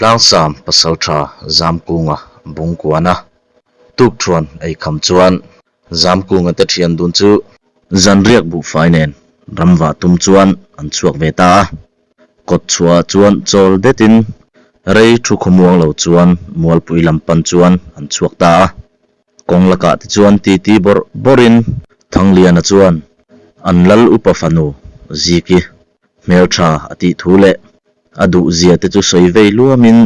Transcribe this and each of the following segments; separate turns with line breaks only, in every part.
Tlangsam pasaltha Zamkunga Bungkuana tukthuan ei kham chuan Zamkunga te thian dun chu zanriak buhfai nen ramva tum chuan an chhuak ve ta a. Kawt chhuah chuan chawl detin rei thu khawmuang lo chuan mualpui lam pan chuan an chhuak ta a. Kawng lakah te chuan titi bawrh bawrhin Thangliana chuan an lal upa fanu Ziki hmeltha a tih thu leh a duh zia te chu sawi vei luamin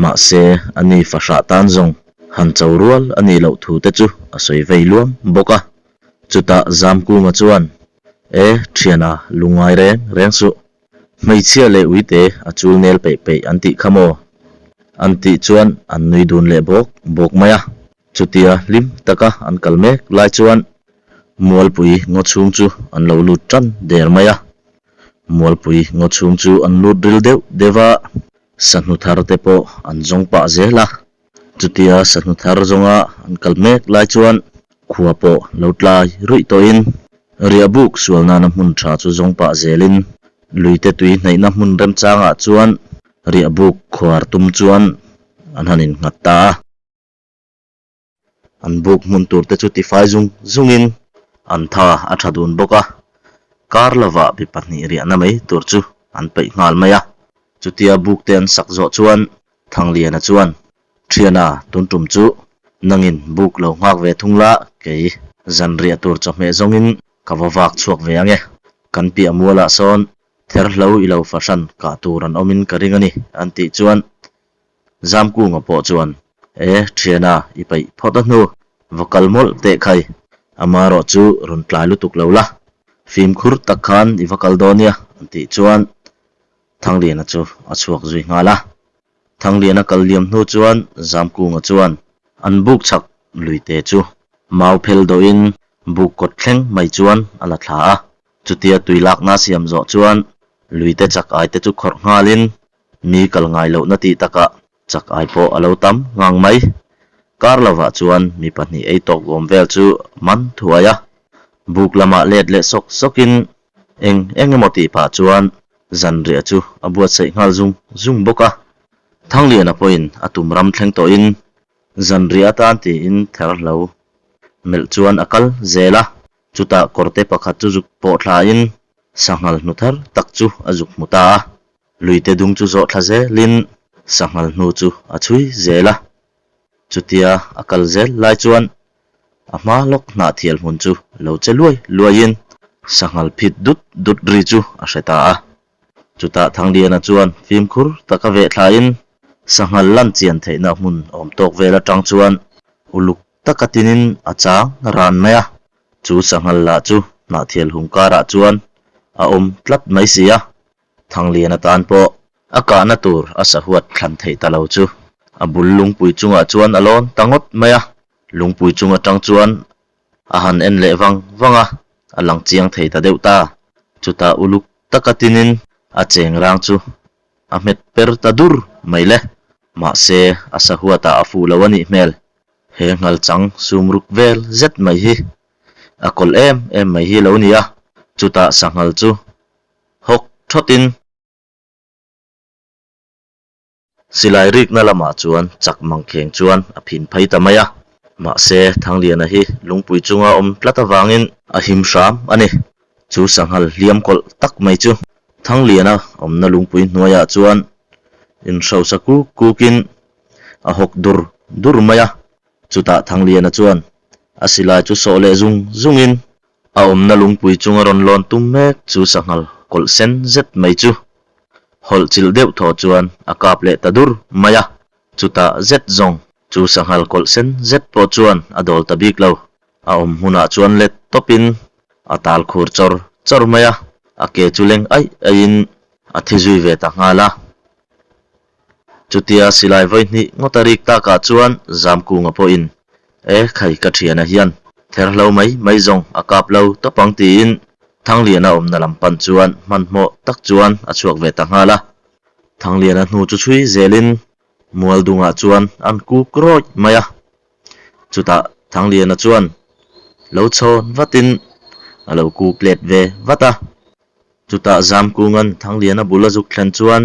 mahse a ni fahrah tan zawng han cho rual a nih loh thu te chu a sawi vei luam bawk a. Chutah Zamkunga chuan, E, thiana lungngai reng reng suh. Hmeichhia leh uite a chul nel peih peih an tih kha maw? An tih chuan an nui dun leh bawk bawk mai a. Chutia hlim taka an kal mek lai chuan Mualpui ngaw chhung chu an lo lut tan der mai a. Mualpui ngaw chhung chu an lut ril deuh deuh a, sahnu thar te pawh an zawng pah zel a. Chutia sahnu thar zawnga an kal mek lai chuan khua pawh lo tlai ruih tawhin riahbuk sual nana hmun tha chu zawng pah zelin luite tui hnaihna hmun remchangah chuan riahbuk khuar tum chuan an han innghat ta a. An buk hmun tur te chu tifai zung zungin an tha a tha dun bawk a, kar lovah mi pahnih riahna mai tur chu an peih nghal mai a. Chutia buk te an sak zawh chuan Thangliana chuan, Thiana, tun tum chu nangin buk lo nghak ve thung la, kei zanriah tur chawhmeh zawngin ka va vak chhuak ve ang e. Kan piah mualah sawn therhlo i lo fahran kah tur an awmin ka ring a ni, an tih chuan Zamkunga pawh chuan, E, thiana, i peih phawt a hnu, va kal mawlh teh khai, amarawh chu rawn tlai lutuk lo la, fimkhur tak khan i va kal dawn nia, an tih chuan Thangliana chu a chhuak zui nghal a. Thangliana kal liam hnu chuan Zamkunga chuan an buk chhak luite chu mau phel dawhin buk kawt thleng mai chuan a la thla a. Chutia tui lakna siam zawh chuan luite chak ai te chu khawrh nghalin mi kal ngai lohna tih takah chak ai pawh a lo tam ngang mai. Kar lovah chuan mi pahnih ei tawk awm vel chu man thuai a. Buk lamah let leh sawk sawkin Eng eng emaw tih pah chuan zanriah chu a buatsaih nghal zung zung bawk a. Thangliana pawhin a tum ram thleng tawhin zanriah atan tiin ther hlo melh chuan a kal zel a. Chutah kawrte pakhat chu zuk pawh thlain sanghal hnu thar tak chu a zuk hmu ta a. Luite dung chu zawh thla zelin sanghal hnu chu a chhui zel a. Chutia a kal zel lai chuan a hma lawk hnahthial hmun chu lo che luai luaiin sanghal phit dut dut ri chu a hre ta a. Chutah Thangliana chuan fimkhur taka veh thlain sanghal lan chian theihna hmun awm tawk vel atang chuan uluk taka tinin a chang ran mai a. Chu sanghal lah chu hnahthial hung karah chuan a awm tlat mai si a. Thangliana tan pawh A kahna tur a sahuat thlan theih ta lo chu a bul lungpui chungah chuan a lawn ta ngawt mai a, lungpui chung atang chuan a han en leh vang vang a, a lang chiang thei ta deuh ta. Chutah uluk taka tinin a cheng rang chu a hmet per ta dur mai le. Mahse, a sahuatah a fuh lo a nih hmel. He nghalchang sumruk vel zet mai hi a kawlh em em mai hi lo ni a, chutah sanghal chu hawk thawtin, Silai rikna lamah chuan chak mangkheng chuan a phin phei ta mai a, mahse Thangliana hi lungpui chunga awm tlat avangin a him hram a ni. Chu sanghal hliam kawlh tak mai chu Thangliana awmna lungpui hnuaiah chuan inhrosa kuk kukin a hawk dur dur mai a, chutah Thangliana chuan a silai chu sawh leh zung zungin A awmna lungpui chunga rawn lawn tum mek chu sanghal kawlh sen zet mai chu hawlh chilh deuh thaw chuan a kap leh ta dur mai a, chutah zet zawng chu sanghal kawlh sen zet pawh chuan a dawl ta bik lo. A awm hmunah chuan let tawpin a tal khur chawr chawr mai a, a ke chu leng aih aihin a thi zui ve ta nghal a. Chutia silai vawi hnih ngawt a rik takah chuan Zamkunga pawhin, E khai ka thiana hian therhlo mai mai zawng a kap lo tawp ang tiin Thangliana awmna lam pan chuan hmanhmawh tak chuan a chhuak ve ta nghal a. Thangliana hnu chu chhui zelin Mualdungah chuan an kuk rawih mai a. Chutah Thangliana chuan lo chhawn vatin a lo kuk let ve vat a. Chutah Zamkunga'n Thangliana bul a zuk thlen chuan.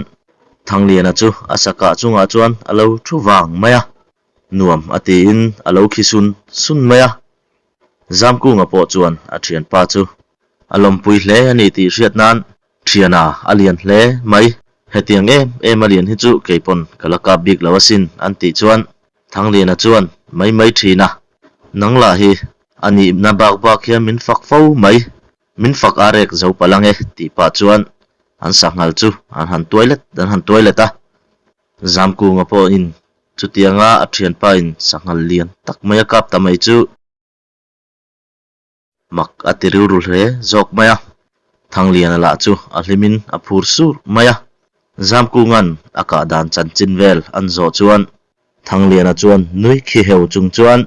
Thangliana chu a sa kah chungah chuan a lo thu vang mai a, nuam a tiin a lo khi sun sun mai a. Zamkunga pawh chuan a thianpa chu a lawmpui hle a ni tih hriat nan Thiana a lian hle mai, hetiang em em a lian hi chu kei pawn ka la kap bik lo asin an tih chuan Thangliana chuan mai mai thin a, nang lah hi a nihna bak bak hian min fak fo mai, min fak a rek zo palh ange tih pah chuan an sanghal chu an han tuai let an han tuai let a, Zamkunga pawhin chutianga a thianpa in sanghal lian tak mai a kap ta mai chu. Mak a ti rilru hle zawk mai a, Thangliana lah chu a hlimin a phur sur mai a. Zamkunga'n a kah dan chanchin vel an zawh chuan Thangliana chuan nui khi heu chung chuan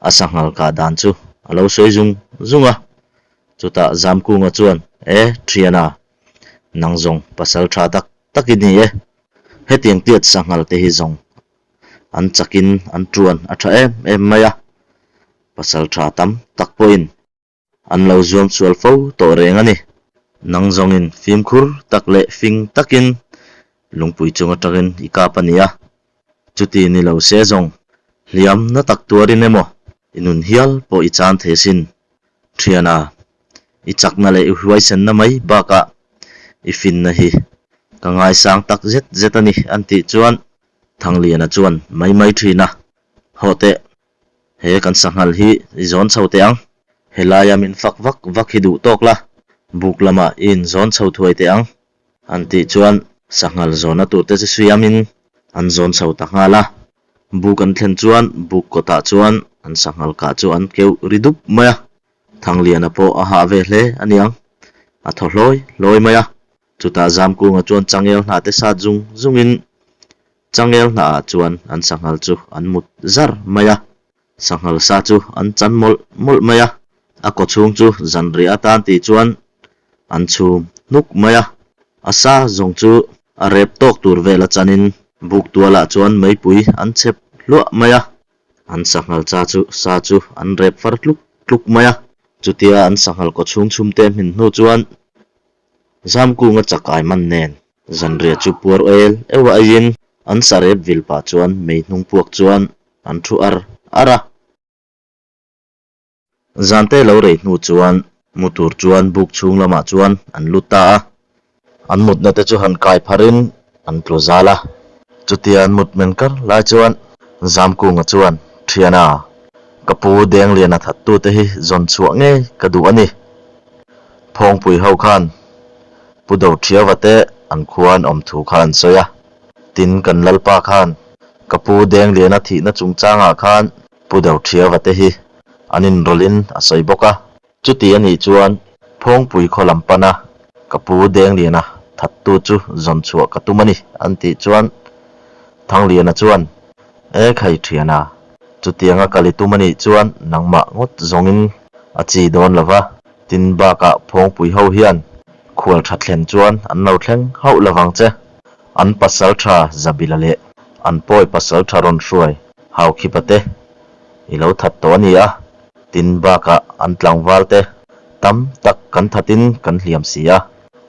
a sanghal kah dan chu a lo sawi zung zung a. Chutah Zamkunga chuan, E, Thiana, nang zawng pasal tha tak tak i ni e. Hetiang tiat sanghal te hi zawng an chakin an tuan a tha em em mai a. Pasal tha tam tak pawhin an lo zuam sual fo tawh reng a ni. Nang zawngin fimkhur tak leh fing takin lungpui chung atangin i kap a ni a. Chuti ni lo se zawng hliam na tak tuarin emaw i nun hial pawh i chan thei asin. Thiana, i chakna leh i huaisenna mai bakah i finna hi ka ngaisang tak zet zet a ni an tih chuan Thangliana chuan mai mai thin a, Hawh teh, He kan sanghal hi i zawn chho teh ang. Helaia min fak vak vak hi duh tawk la, buk lamah i inzawn chho thuai teh ang. An tih chuan sanghal zawnna turte chu siamin an zawn chho ta nghal a. Buk an thlen chuan buk kawtah chuan an sanghal kah chu an keuh ri dup mai a. Thangliana pawh a hah ve hle a niang, a thaw hlawi hlawi mai a. Chutah Zamkunga chuan changel hnah te sat zung zungin Changel hnahah chuan an sanghal chu an mut zar mai a, sanghal sa chu an chan mawlh mawlh mai a, a kawchhung chu zanriah atan tih chuan an chhum hnuk mai a, a sa zawng chu a rep tawk tur vel a chanin buk tualah chuan meipui an chhep hluah mai a, an sanghal cha chu sa chu an rep far tluk tluk mai a, chutia an sanghal kawchhung chhumte hmin hnu chuan Zamkunga chakai man nen Zanriah chu puar el euh a aiin an sarep vil pah chuan mei hnung puak chuan an thu ar ar a. Zante lo rei hnu chuan mu tur chuan buk chhung lamah chuan an lut ta a. An mutna te chu han kai pharin an tlu zal a. Chutia an mut men kar lai chuan Zamkunga chuan, Thiana, ka pu Dengliana thattute hi zawn chhuah ngei ka duh a ni. Phawngpui ho khan Pu Dothiava te an khua an awm thu kha an sawi a, tin kan Lalpa khan ka pu Dengliana thihna chungchangah khan Pu Dothiava te hi an inrawlhin a sawi bawk a. Chuti a nih chuan Phawngpui khaw lam pana ka pu Dengliana thattu chu zawn chhuah ka tum a ni an tih chuan Thangliana chuan E khai thiana, chutianga kal i tum a nih chuan nangmah ngawt zawngin a chi dawn lo va. Tin bakah Phawngpui ho hian khual tha thlen chuan an lo thleng hauh lovang che. An pasal tha Zabila leh an pawi pasal tha rawn hruai Haukhipa te i lo that tawh a ni a. Tin bakah an tlangval te tam tak kan thatin kan hliam si a.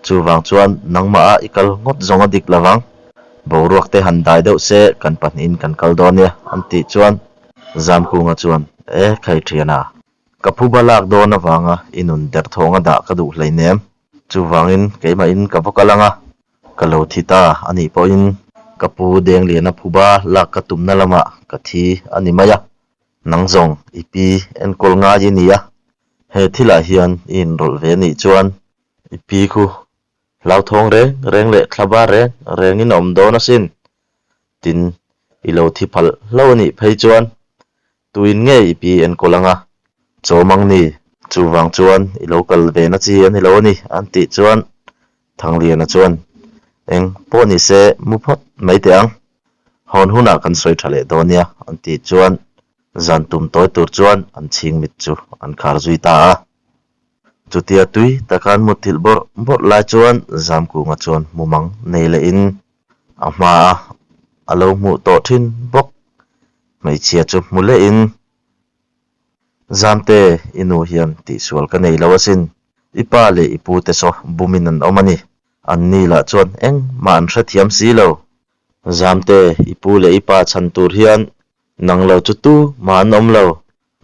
Chuvang chuan nangmah a i kal ngawt zawng a dik lovang. Boruak te han dai deuh se kan pahnihin kan kal dawn nia an tih chuan Zamkunga chuan E khai thiana, Ka phuba lak dawn avanga i nun derthawnga dah ka duh hleinem. Chuvangin keimahin ka va kal ang a, ka lo thi ta a nih pawhin ka pu Dengliana phuba lak ka tumna lamah ka thi a ni mai a. Nang zawng i pi enkawl ngai i ni a, he thilah hian i inrawlh ve nih chuan i pi khu hlauthawng reng reng leh thlaba reng rengin a awm dawn asin. Tin, i lo thi phalh hlauh a nih phei chuan Tuin nge i pi enkawl anga? Chaw mang ni, chuvang chuan i lo kal ve na chi a ni lo a ni, an tih chuan Thangliana chuan, Eng pawh ni se mu phawt mai teh ang, hawn hunah kan sawi tha leh dawn nia, an tih chuan zan tum tawi tur chuan an chhing mit chu an khar zui ta a. Chutia tui taka an mutthilh bawrh bawrh lai chuan Zamkunga chuan mumang nei lehin a hmaa a lo hmuh tawh thin bawk. Hmeichhia chu hmu lehin, Zamte, i nu hian tihsual ka nei lo asin. I pa leh i pute saw bumin an awm a ni. Anni lah chuan engmah an hrethiam si lo. Zamte, i pu leh i pa chhan tur hian nang lo chu tu mah an awm lo.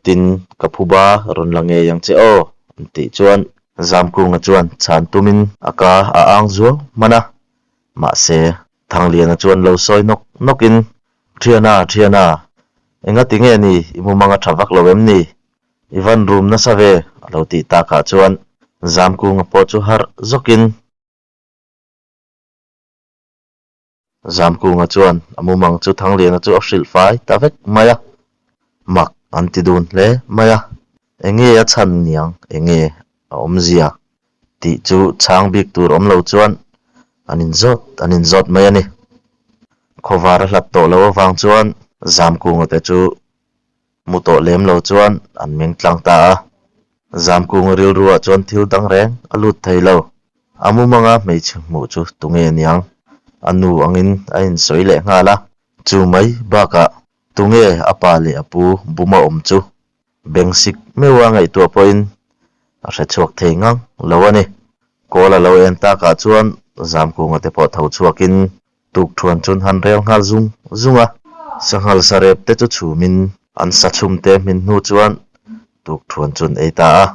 Tin, ka phuba rawn la ngei ang che aw, an tih chuan Zamkunga chuan chhan tumin a ka a ang zuau hman a. Mahse, Thangliana chuan lo sawi nawk nawkin, Thiana, Thiana, engati nge ni i mumang a tha vak lo em ni? I van rum nasa ve, a lo tih takah chuan Zamkunga pawh chu harh zawkin, Zamkunga chuan a mumang chu Thangliana chu a hrilh fai ta vek mai a, mak an ti dun hle mai a, enge a chhan niang, enge a awmzia tih chu chhang bik tur awm lo chuan an inzawt an inzawt mai a ni. Khawvar a hlat tawh lo avang chuan Zamkunga te chu Mu tawh lem lo chuan an meng tlang ta a. Zamkunga rilruah chuan thil dang reng a lut thei lo. A mumanga hmeichhe hmuh chu tunge niang? A nu angin a insawi leh nghal a. Chu mai bakah tunge a pa leh a pu buma awm chu bengsik meuha ngaihtuah pawhin a hre chhuak thei ngang lo a ni. Kawl a lo en takah chuan Zamkunga te pawh tho chhuakin Tukṭhuan chuan han rel nghal zung zung a, sanghal sarep te chu chhumin an sa chhum te hmin hnu chuan tukṭhuan chu an ei ta a.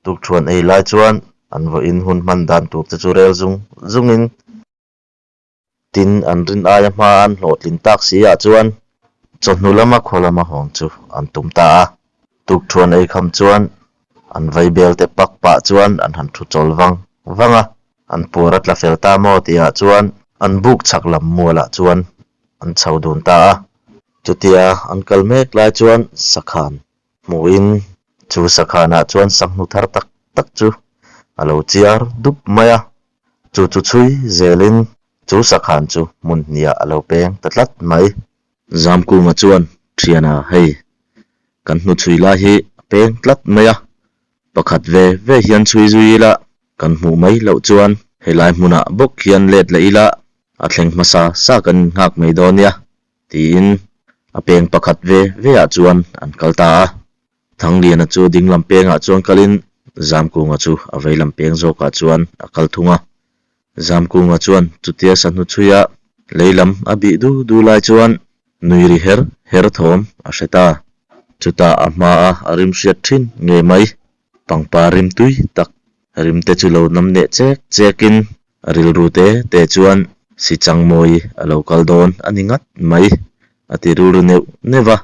Tukṭhuan ei lai chuan an vawiin hun hman dan tur te chu rel zung zungin tin an rin aia hma an hlawhtlin tak si ah chuan chawhnu lama khaw lama hawng chu an tum ta a. Tukṭhuan ei kham chuan an vaibel te pak pah chuan an han thu chawl vang vang a. An puar a tla fel ta maw tihah chuan an buk chhak lam mualah chuan an chho dun ta a. Chutia an kal mek lai chuan sakhan hmuhin chu sakhanah chuan sanghnu thar tak tak chu a lo chiar dup mai a. Chu chu chhui zelin chu sakhan chu hmun hniah a lo peng ta tlat mai. Zamkunga chuan, Thiana, hei kan hnuchhui lai hi a peng tlat mai a, pakhat ve ve hian chhui zui ila, kan hmuh mai loh chuan helai hmunah bawk hian let leh ila a thleng hmasa sa kan innghak mai dawn nia, tiin a peng pakhat ve ve ah chuan an kal ta a. Thangliana chu ding lam pengah chuan kalin Zamkunga chu a vei lam peng zawkah chuan a kal thung a. Zamkunga chuan chutia sahnu chhuia lei lam a bih du du lai chuan nui ri her her thawm a hre ta. Chutah a hmaa a rim hriat thin ngei mai. Pangpar rim tui tak rim te chu lo nam neh chek chekin a rilru te te chuan Sichangmawi a lo kal dawn a ni ngat mai a ti rilru neuh neuh va.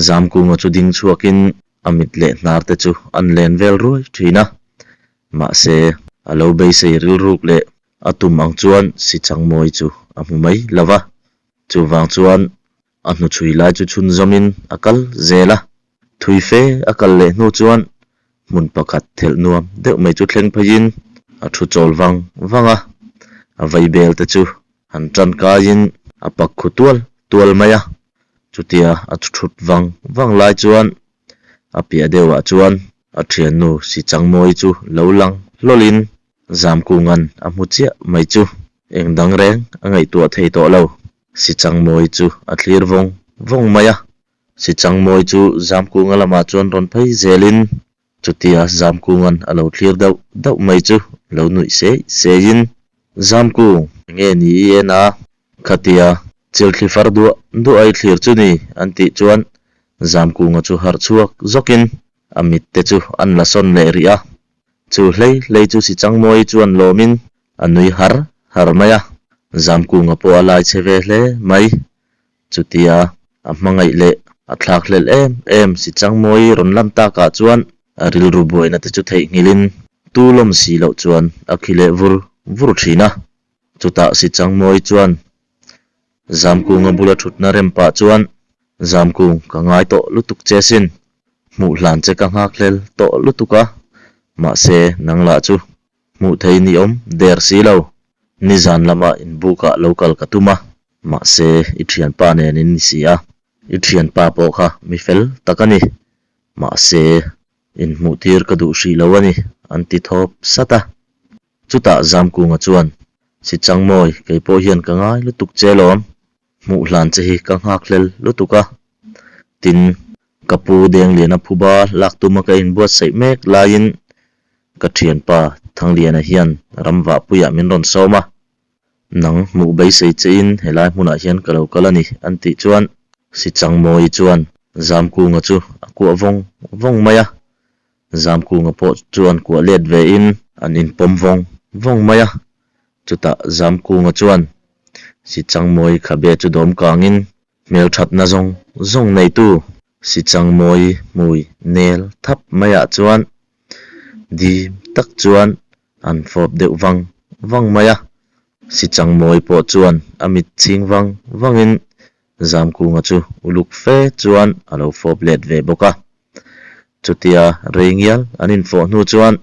Zamkunga chu ding chhuakin a mit leh hnar te chu an len vel ruai thin a. Mahse, a lo beisei rilruk leh a tum ang chuan Sichangmawi chu a hmu mai lo va. Chuvang chuan a hnuchhui lai chu chhunzawmin a kal zel a. Thui fe a kal leh hnu chuan hmun pakhat thelh nuam deuh mai chu thleng pheiin a thu chawl vang vang a, a vaibel te chu han tan kaiin a pak khu tual tual mai a. Chutia a thut vang vang lai chuan a piah deuhah chuan a thiannu Sichangmawi chu lo lang hlawlin Zamkunga'n a hmu chiah mai chu eng dang reng a ngaihtuah thei tawh lo. Sichangmawi chu a thlir vawng vawng mai a. Sichangmawi chu Zamkunga lamah chuan rawn phei zelin chutia Zamkunga'n a lo thlir deuh deuh mai chu lo nuih sei seiin, Zamkung, enge ni i en a? Khatia chilthli far duah duah i thlir chu ni an tih chuan Zamkunga chu harh chhuak zawkin a mit te chu an la sawn leh rih a. Chu hlei hlei chu Sichangmawi chuan lawmin a nui har har mai a, Zamkunga pawh a lai che ve hle mai. Chutia a hmangaih leh a thlak hlelh em em Sichangmawi rawn lam takah chuan a rilru buaina te chu theihnghilhin tu lawm si loh chuan a khi leh vur vur thin a. Chutah Sichangmawi chuan Zamkunga bula thutna rem pah chuan, Zamkung, ka ngai tawh lutuk che sin. Hmuh hlan che ka nghak hlel tawh lutuk a, mahse nang lah chu hmuh thei ni awm der si lo. Nizan lama inbukah lo kal ka tum a, mahse i thianpa nen in ni si a. I thianpa pawh kha mi fel tak a ni, mahse inhmuhtir ka duh hrih lo a ni, an ti thawp sat a. Chutah Zamkunga chuan, Sichangmawi, kei pawh hian ka ngai lutuk che lawm. Hmuh hlan che hi ka nghak hlel lutuk a. Tin, ka pu Dengliana phuba lak tuma ka inbuatsaih mek laiin ka thianpa Thangliana hian ramvahpuiah min rawn sawm a. Nang hmuh beisei chein helai hmunah hian ka lo kal a ni, an tih chuan Sichangmawii chuan Zamkunga chu a kuah vawng vawng mai a. Zamkunga pawh chuan kuah let vein an inpawm vawng vawng mai a. Chutah Zamkunga chuan Sichangmawii khabe chu dawm kangin hmelthatna zawng zawng neitu Sichangmawii hmui nel thap maiah chuan dim tak chuan an fawp deuh vang vang mai a. Sichangmawi pawh chuan a mit chhing vang vangin Zamkunga chu uluk fe chuan a lo fawp let ve bawk a. Chutia rei ngial an infawh hnu chuan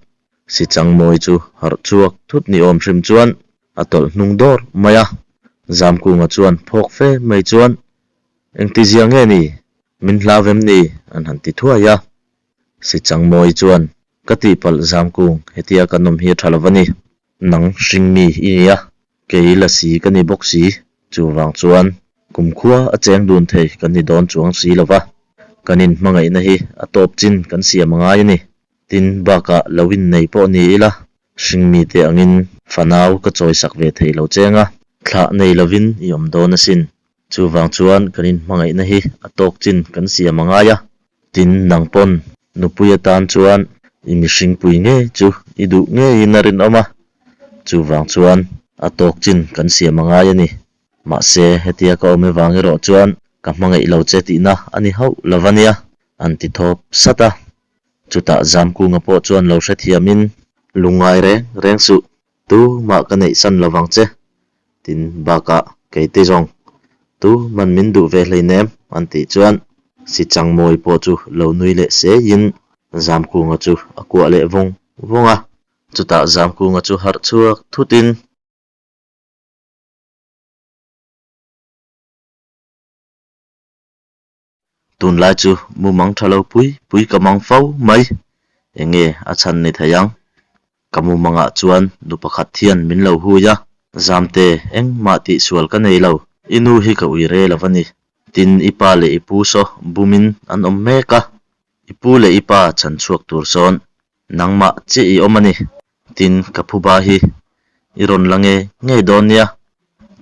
Sichangmawi chu harh chhuak thut ni awm hrim chuan a tawlh hnung dawr mai a. Zamkunga chuan phawk fe mai chuan, Engtizia nge ni? Min hlau em ni? an han ti thuai a. Sichangmawi chuan, Ka tihpalh Zamkung, hetia kan awm hi a tha lo va ni. Nang hringmi i nia, kei lasi ka ni bawk si. Chuvang chuan kumkhua a cheng dun thei kan ni dawn chuang si lo va, kan inhmangaihna hi a tawp chin kan siam a ngai a ni. Tin, bakah lo innei pawh ni ila, hringmi te angin fanau ka chawisak ve thei lo cheng a, thlah nei lovin i awm dawn asin. Chuvang chuan kan inhmangaihna hi a tawk chin kan siam a ngai a, tin nang pawn nupui atan chuan i mihringpui ngei chu i duh ngeiin a rinawm a, chuvang chuan a tawk chin kan siam a ngai a ni. Mahse hetia ka awm evang erawh chuan ka hmangaih lo che tihna a ni hauh lo va nia, an ti thawp sat a. Chutah Zamkunga pawh chuan lo hrethiamin lungngai reng reng suh. Tu mah ka neih san lo vang che, tin bakah kei te zawng tu man min duh ve hleinem an tih chuan Sichangmawi pawh chu lo nui leh seiin Zamkunga chu a kuah leh vawng vawng a. Chutah Zamkunga chu harh chhuak thutin. Tunlai chu mumang tha lo pui pui ka mang fo mai, enge a chhan ni thei ang? Ka mumangah chuan nu pakhat hian min lo hui a, Zamte, engmah tihsual ka nei lo, i nu hi ka ui re lo a ni. Tin, i pa leh i pu saw bumin an awm mek a, i pu leh i pa chhan chhuak tur sawn nangmah chiah i awm a ni. Tin, ka phuba hi i rawn la nge ngei dawn nia,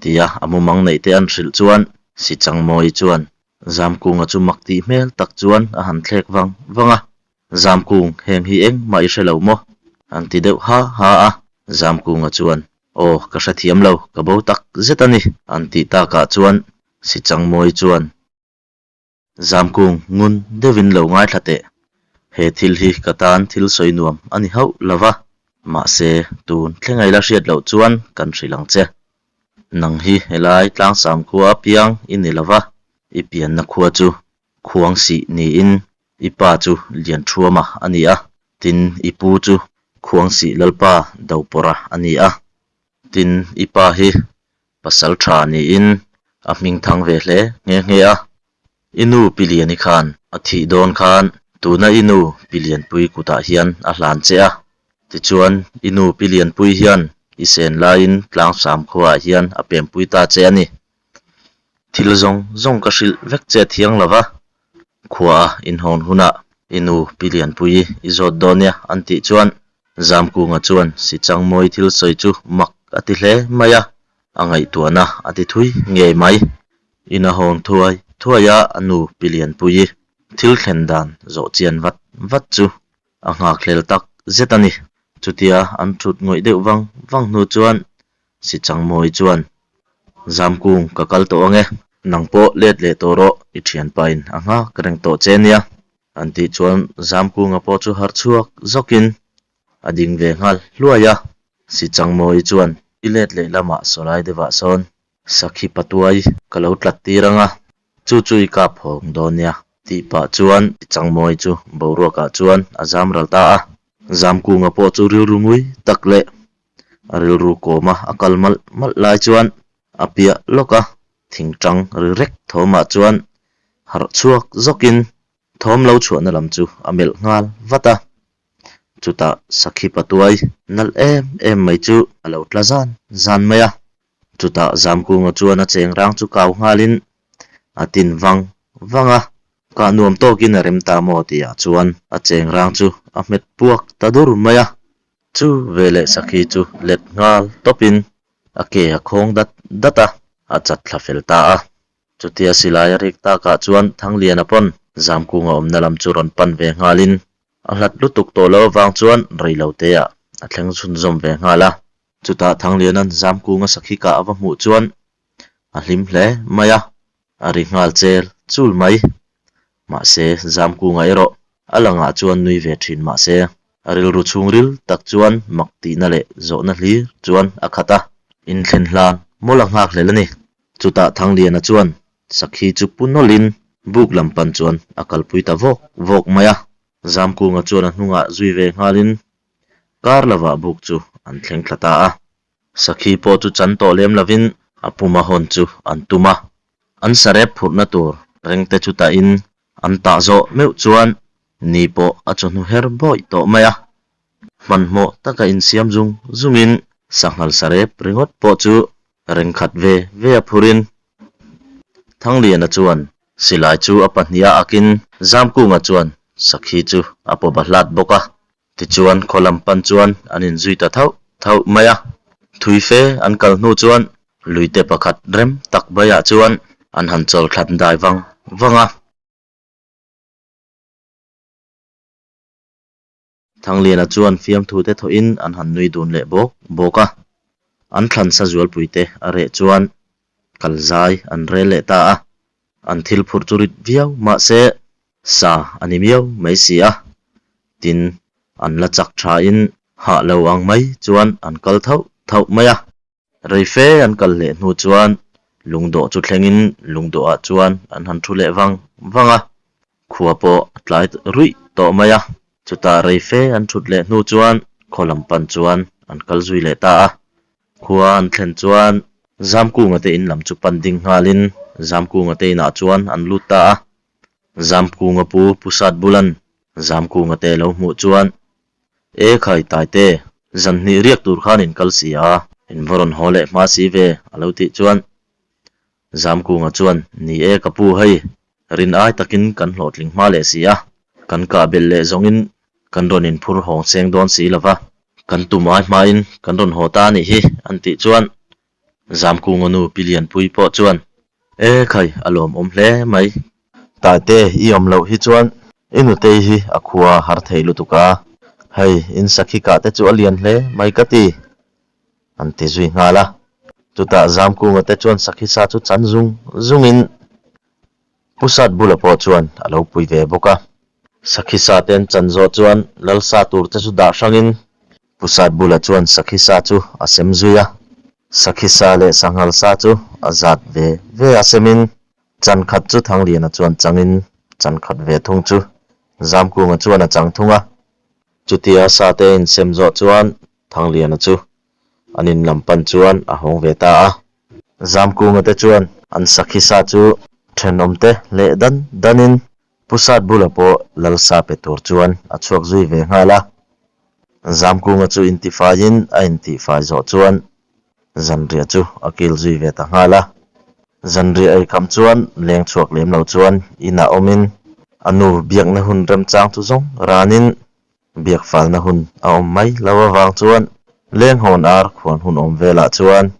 tia a mumang neih te an hrilh chuan Sichangmawi chuan Zamkunga chu mak tih hmel tak chuan a han thlek vang vang a, Zamkung, heng hi engmah i hre lo maw? an ti deuh ha ha a. Zamkunga chuan, Aw, ka hrethiam lo, ka bo tak zet a ni, an tih takah chuan Sichangmawi chuan, Zamkung ngun deuhin lo ngaithla teh. He thil hi ka tan thil sawi nuam a ni hauh lo va, mahse tun thlengai la hriat loh chuan kan hrilh ang che. Nang hi helai tlangsam khua apiang i ni lo va, i pianna khua chu Khuangsih niin i pa chu Lianthuama a ni a, tin i pu chu Khuangsih Lalpa Dopawrha a ni a, tin i pa hi Pasal tha niin a hming thang ve hle nghe nghe a. I nu Pi Liani khan a thih dawn khan tuna i nu Pi Lianpui kutah hian a hlan che a. Tichuan i nu Pi Lianpui hian i sen laiin Tlangsam khuaah hian a pempui ta che a ni. Thil zawng zawng ka hrilh vek che thiang lo va, khua a inhawn hunah i nu Pi Lianpuii i zawt dawn nia an tih chuan Zamkunga chuan Sichangmawi thil sawi chu mak a ti hle mai a, a ngaihtuahna a ti thui ngei mai. Ina hawn thuai thuai a a nu Pi Lianpuii thil thlen dan zawh chian vat vat chu a nghakhlel tak zet a ni. Chutia an thut ngawih deuh vang vang hnu chuan Sichangmawi chuan, Zamkung ka kal tawh ang e, nang pawh let leh tawh rawh, i thianpain a nghak reng tawh che nia. An tih chuan Zamkunga pawh chu harh chhuak zawkin a ding ve nghal hluai a. Sichangmawi chuan, I let leh lamah sawlai deuhah sawn sakhi patuai ka lo tlat tir ang a, chu chu i kap hawng dawn nia. Tih pah chuan Sichangmawi chu boruakah chuan a zam ral ta a. Zamkunga pawh chu rilru ngui tak leh a rilru kawma a kal malh malh lai chuan a piah lawk a, thingtang ri rek thawmah chuan harh chhuak zawkin thawm lo chhuahna lam chu a melh nghal vat a. Chutah sakhi patuai nalh em em mai chu a lo tla zan zan mai a. Chutah Zamkunga chuan a cheng rang chu kau nghalin a tin vang vang a, kah nuam tawkin a rem ta maw tihah chuan a cheng rang chu a hmet puak ta dur mai a. Chu veleh sakhi chu let nghal tawpin A ke a khawng dat dat a, a chat thla fel ta a. Chutia silai a rik takah chuan Thangliana pawn Zamkunga awmna lam chu rawn pan ve nghalin a hlat lutuk tawh lo avang chuan reiloteah a thleng chhunzawm ve nghal a. Chutah Thangliana'n Zamkunga sakhi kah a va hmuh chuan a hlim hle mai a, a ri nghal chel chul mai. Mahse, Zamkunga erawh a langah chuan nui ve thin mahse, a rilru chhungril tak chuan mak tihna leh zawhna hlir chuan a khat a. Inthlen hlan mawlh a nghakhlel a ni. Chutah Thangliana chuan sakhi chu pu nawlhin buk lam pan chuan a kalpui ta vawk vawk mai a. Zamkunga chuan a hnungah zui ve nghalin kar lovah buk chu an thleng thla ta a. Sakhi pawh chu chan tawh lem lovin a puma hawn chu an tum a. An sarep phurhna tur rengte chu tahin an tah zawh meuh chuan ni pawh a chawhnu her bawih tawh mai a. Hmanhmawh taka insiam zung zungin sanghal sarep ringawt pawh chu reng khat ve ve a phurin Thangliana chuan silai chu a pahniha akin Zamkunga chuan sakhi chu a pawba hlat bawk a. Tichuan khaw lam pan chuan an inzui ta thauh thauh mai a. Thui fe an kal hnu chuan luite pakhat rem tak baiah chuan an han chawl thlan dai vang vang a. Thangliana chuan fiamthu te thawhin an han nui dun leh bawk bawk a. An thlan sa zualpui te a reh chuan kal zai an rel leh ta a. An thil phurh chu rit viau mahse sa a ni miau mai si a, tin an la chak thain hah lo ang mai chuan an kal thauh thauh mai a. Rei fe an kal leh hnu chuan lungdawh chu thlengin lungdawhah chuan an han thu leh vang vang a, khua pawh a tlai ruih tawh mai a. Chutah rei fe an thut leh hnu chuan khaw lam pan chuan an kal zui leh ta a. Khua an thlen chuan Zamkunga te in lam chu pan ding nghalin Zamkunga te inah chuan an lut ta a. Zamkunga pu Pu Sat Bulan Zamkunga te lo hmuh chuan, E khai Taite, zan hnih riak tur khan in kal si a, in va rawn haw leh hma si ve a lo tih chuan Zamkunga chuan, Ni e ka pu hei, rin ai takin kan hlawhtling hma leh si a, kan kah belh leh zawngin kan rawn inphur hawng seng dawn si lo va, kan tum ai hmain kan rawn haw ta a nih hi an tih chuan Zamkunga nu Pi Lianpui pawh chuan, E khai, a lawmawm hle mai. Taite i awm loh hi chuan i nutei hi a khua har thei lutuk a, hei in sakhi kah te chu a lian hle mai ka ti, an ti zui nghal a. Chutah Zamkunga te chuan sakhi sa chu chan zung zungin Pu Sat bula pawh chuan a lo pui ve bawk a. Sakhi sa te an chan zawh chuan lal sa tur te chu dah hrangin Pu Sat bula chuan sakhi sa chu a sem zui a. Sakhi sa leh sanghal sa chu a zat ve ve a semin chan khat chu Thangliana chuan changin chan khat ve thung chu Zamkunga chuan a chang thung a. Chutia sa te a insem zawh chuan Thangliana chu an in lam pan chuan a hawng ve ta a. Zamkunga te chuan an sakhi sa chu thenawm te leh dan danin Pu Sat bula pawh lal sa pe tur chuan a chhuak zui ve nghal a. Zamkunga chu intifaiin a intihfai zawh chuan zanriah chu a kil zui ve ta nghal a. Zanriah ei kham chuan leng chhuak lem lo chuan inah awmin a nu biakna hun remchang chu zawng ranin Biak falna hun a awm mai lo avang chuan Lenghawn ar khuan hun awm velah chuan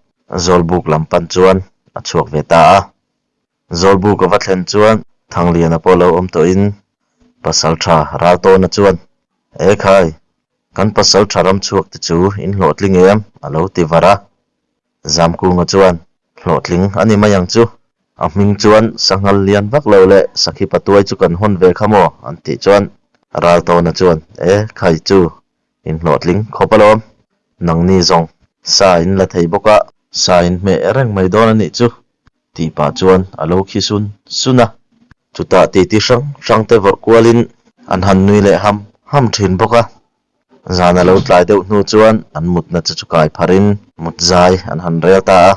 Zawlbuk lam pan chuan a chhuak ve ta a. Zawlbuk a va thlen chuan Thangliana pawh lo awm tawhin Pasaltha Raltawna chuan, E khai, kan Pasaltha ram chhuak te chu in hlawhtling em? a lo ti var a. Zamkunga chuan, Hlawhtling a ni mai ang chu. A hming chuan sanghal lian vak lo leh sakhi patuai chu kan hawn ve kha maw? an tih chuan Raltawna chuan, E, khai chu, in hlawhtling khawp alawm. Nangni zawng sa in la thei bawk a, sa in hmeh reng mai dawn a nih chu, tih pah chuan a lo khi sun sun a. Chutah titi hrang hrang te vawrh kualin an han nui leh ham ham thin bawk a. Zan a lo tlai deuh hnu chuan an mutna chu chu kai pharin mut zai an han rel ta a.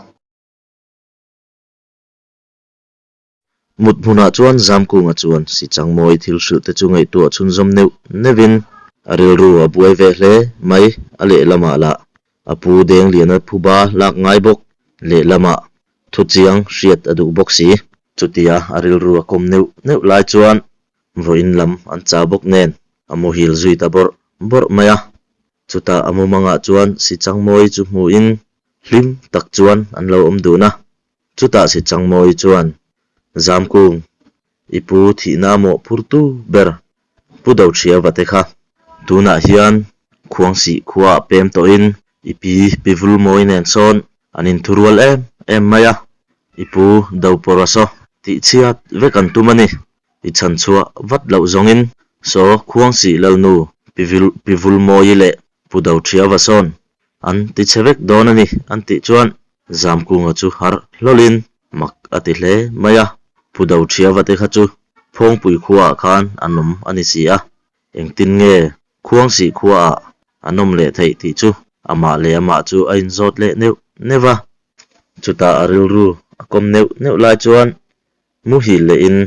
Mut hmunah chuan Zamkunga chuan Sichangmawi thil hrilh te chu ngaihtuah chhunzawm neuh neuhin a rilru a buai ve hle mai. A lehlamah lah a pu Dengliana phuba lak ngai bawk, lehlamah thuchiang hriat a duh bawk si. Chutia a rilru a kawm neuh neuh lai chuan Vawiin lam an chau bawk nen a muhil zui ta bawrh bawrh mai a. Chutah a mumangah chuan Sichangmawi chu hmuhin Hlim tak chuan an lo awm dun a. Chutah Sichangmawi chuan, Zamkung, i pu thihna mawh phurtu ber Pu Dochhiava te kha tunah hian Khuangsih khuaah pem tawhin i pi Pi Vulmawi nen sawn an inthurual em em mai a, i pu Dopawrha saw tihchhiat vek an tum a ni. I chhan chhuah vat loh zawngin saw Khuangsih Lalnu Pi Pi Vulmawi leh Pu Dochhiava sawn an ti chhe vek dawn a ni an tih chuan Zamkunga chu harh hlawlin mak a ti hle mai a, Pu Dochhiava te kha chu Phawngpui khuaah khan an awm a ni si a, engtin nge Khuangsih khuaah an awm leh theih tih chu amah leh amah chu a inzawt leh neuh neuh va. Chutah a rilru a kawm neuh neuh lai chuan muhil lehin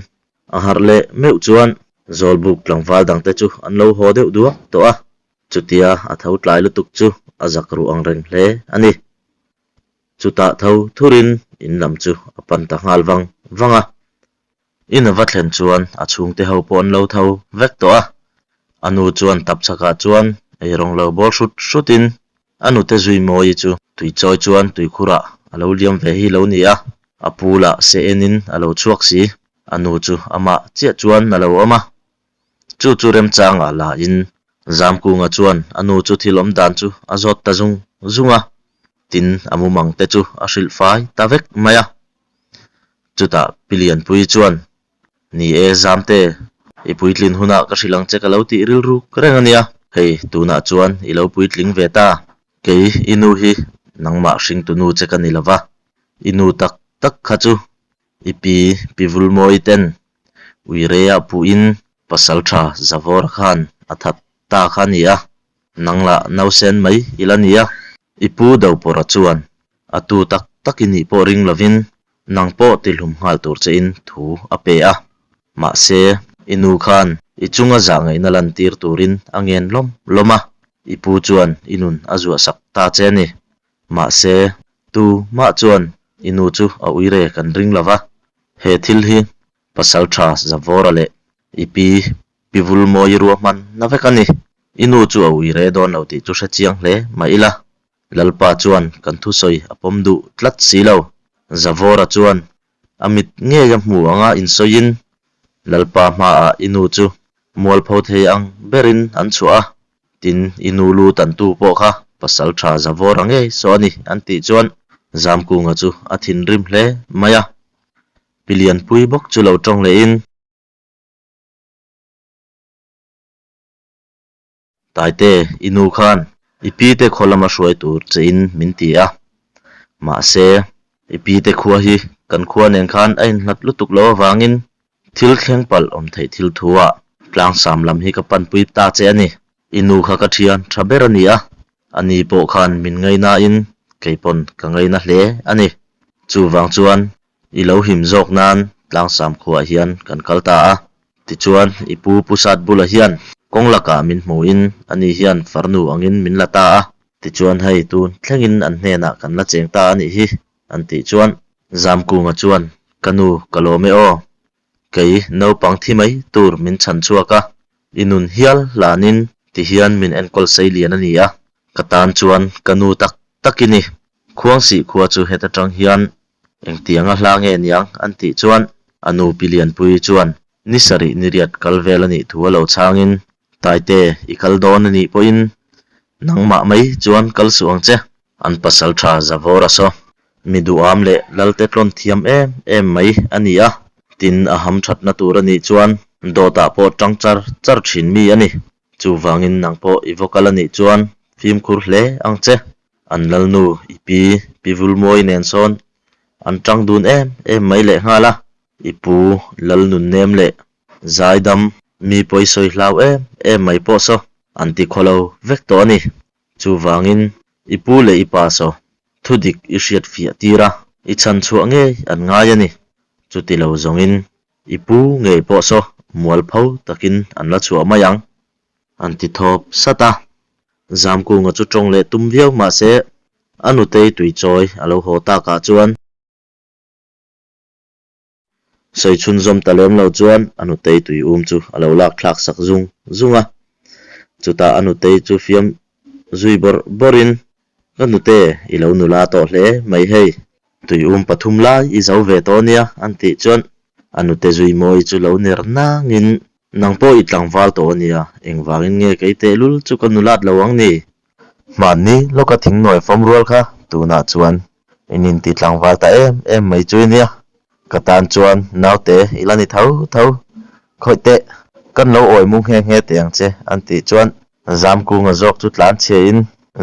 a harh leh meuh chuan Zawlbuk tlangval dangte chu an lo haw deuh duak tawh a. Chutia a tho tlai lutuk chu a zak ruh ang reng hle a ni. Chutah tho thurin in lam chu a pan ta nghal vang vang a. In a va thlen chuan a chhungte ho pawh an lo tho vek tawh a. A nu chuan tapchhakah chuan eirawng lo bawl hrut hrutin a nute zui mawi chu tuichawi chuan tuikhurah a lo liam ve hi lo ni a. A pu lah se enin a lo chhuak si. A nu chu amah chiah chuan a lo awm a. Chu chu remchangah la in Zamkunga chuan a nu chu thil awm dan chu a zawt ta zung zung a, tin a mumang te chu a hrilh fai ta vek mai a. Chutah Pi Lianpuii chuan, Ni e Zamte, i puitlin hunah ka hrilh ang che ka lo tih rilruk reng a nia, hei tunah chuan i lo puitling ve ta, kei i nu hi nangmah hringtu nu che ka ni lova, i nu tak tak kha chu I pi Pi Vulmawi ten Uireia puhin pasal tha Zavawra khan a that ta kha a ni a, nang lah nausen mai i la ni a. I pu Dopawrha chuan a tu tak tak i nih pawh ring lovin nang pawh tihlum nghal tur chein thu a pe a. Mahse, i nu khan i chunga zah ngaihna lantir turin a ngen lawm lawm a, i pu chuan i nun a zuahsak ta che a ni. Mahse, tu mah chuan i nu chu a uire kan ring lo va, he thil hi pasal tha Zavawra leh i pi Pi Vulmawi ruahman na vek a ni. I nu chu a uire dawn lo tih chu hre chiang hle mah ila, Lalpa chuan kan thusawi a pawm duh tlat si lo. Zavawra chuan A mit ngei a hmu anga insawiin Lalpa hmaah i nu chu mualpho thei ang berin an chhuah a, tin i nu lu tantu pawh kha pasal tha Zavawra ngei saw a ni an tih chuan Zamkunga chu a thinrim hle mai a, Pi Lianpui bawk chu lo tawng lehin. Taite, i nu khan i pi te khaw lama hruai tur che in min ti a. Mahse, i pi te khua hi kan khua nen khan a inhlat lutuk lo avangin thil thleng palh awm theih thil thu ah tlangsam lam hi ka panpui ta che a ni. I nu kha ka thian tha ber a ni a, a ni pawh khan min ngaina in kei pawn ka ngaina hle a ni. Chuvang chuan I lo him zawk nan tlangsam khuaah hian kan kal ta a, tichuan i pu Pu Sat bula hian kawng lakah min hmuhin ani hian farnu angin min la ta a, tichuan hei tun thlengin an hnenah kan la cheng ta a nih hi an tih chuan Zamkunga chuan ka nu ka lawm e aw, kei naupang thi mai tur min chhan chhuak a, i nun hial hlanin tihian min enkawl sei lian a ni a, ka tan chuan ka nu tak tak i ni, Khuangsih khua chu heta tang hian Engtianga hla nge niang an tih chuan a nu Pi Lianpuii chuan ni sarih ni riat kal vel a nih thu a lo chhangin, Taite, i kal dawn a nih pawhin nangmah mai chuan kal suh ang che. An pasal tha Zavawra saw mi duham leh Lalte tlawn thiam em em mai a ni a, tin a ham thatna tur a nih chuan dawtah pawh tang char char thin mi a ni. Chuvangin nang pawh i va kal a nih chuan fimkhur hle ang che. An lalnu i pi, Pi Vulmawi nen sawn an tang dun em em mai leh nghal a. I pu Lalnunnem leh Zaidam mi pawisawi hlau em em mai pawh saw an ti khawlo vek tawh a ni. Chuvangin i pu leh i pa saw thudik i hriat fiah tir a, i chhan chhuah ngei an ngai a ni. Chuti lo zawngin i pu ngei pawh saw mualpho takin an la chhuah mai ang. An ti thawp sat a. Zamkunga chu tawng leh tum viau mahse a nutei tuichawi a lo haw takah chuan sawi chhunzawm ta lem lo chuan a nutei tui um chu a lo lak thlak sak zung zung a. Chutah a nutei chu fiam zui bawrh bawrhin. Ka nute, i lo nula tawh hle mai hei. Tuium pathum lai i zo ve tawh nia, an tih chuan a nute zui mawi chu lo ner nangin, Nang pawh i tlangval tawh a nia, engvangin nge kei tehlul chu ka nulat lo ang ni? Hmanni lawka thingnawi fawm rual kha tunah chuan in inti tlangval ta em em mai chu i nia. Ka tan chuan naute i la ni tho tho. Khawih teh, kan lo awi mu nghe nghe teh ang che, an tih chuan Zamkunga zawk chu tlan chhiain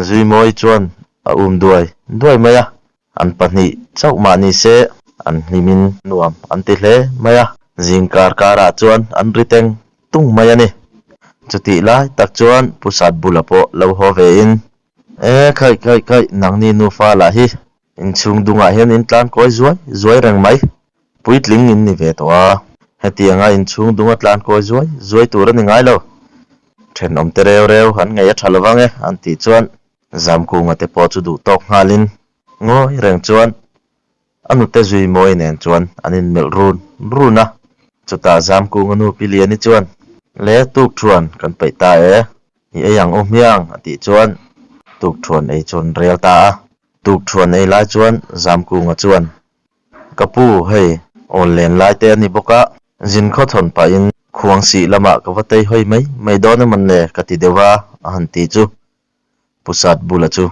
Zuimawi chuan a um duai duai mai a. An pahnih chauh mah ni se an hlimin nuam an ti hle mai a, zing kar karah chuan an ri teng tung mai a ni. Chutih lai tak chuan Pu Satbula pawh lo haw vein, E khaih khaih khaih, nangni nufa lah hi inchhung dungah hian in tlan kawi zuai zuai reng mai. Puitling in ni ve tawh a, hetianga inchhung dunga tlan kawi zuai zuai tur a ni ngai lo. Thenawmte reu reu an ngaih a tha lovang e an tih chuan Zamkunga te pawh chu duh tawk nghalin ngawi reng chuan a nute zui mawi nen chuan an inmelh run run a. Chutah Zamkunga nu Pi Liani chuan, Le tuk thuan kan peih ta e, i ei ang u hmiang a tih chuan tuk thuan ei chu an rel ta a. Tuk thuan ei lai chuan Zamkunga chuan, Ka pu, hei awl len lai te a ni bawk a, zin khaw thawn pahin khuang sih lamah ka va tei hawi mai mai dawn emawn le ka ti deuh a a han ti chu. Pu Sat bula chu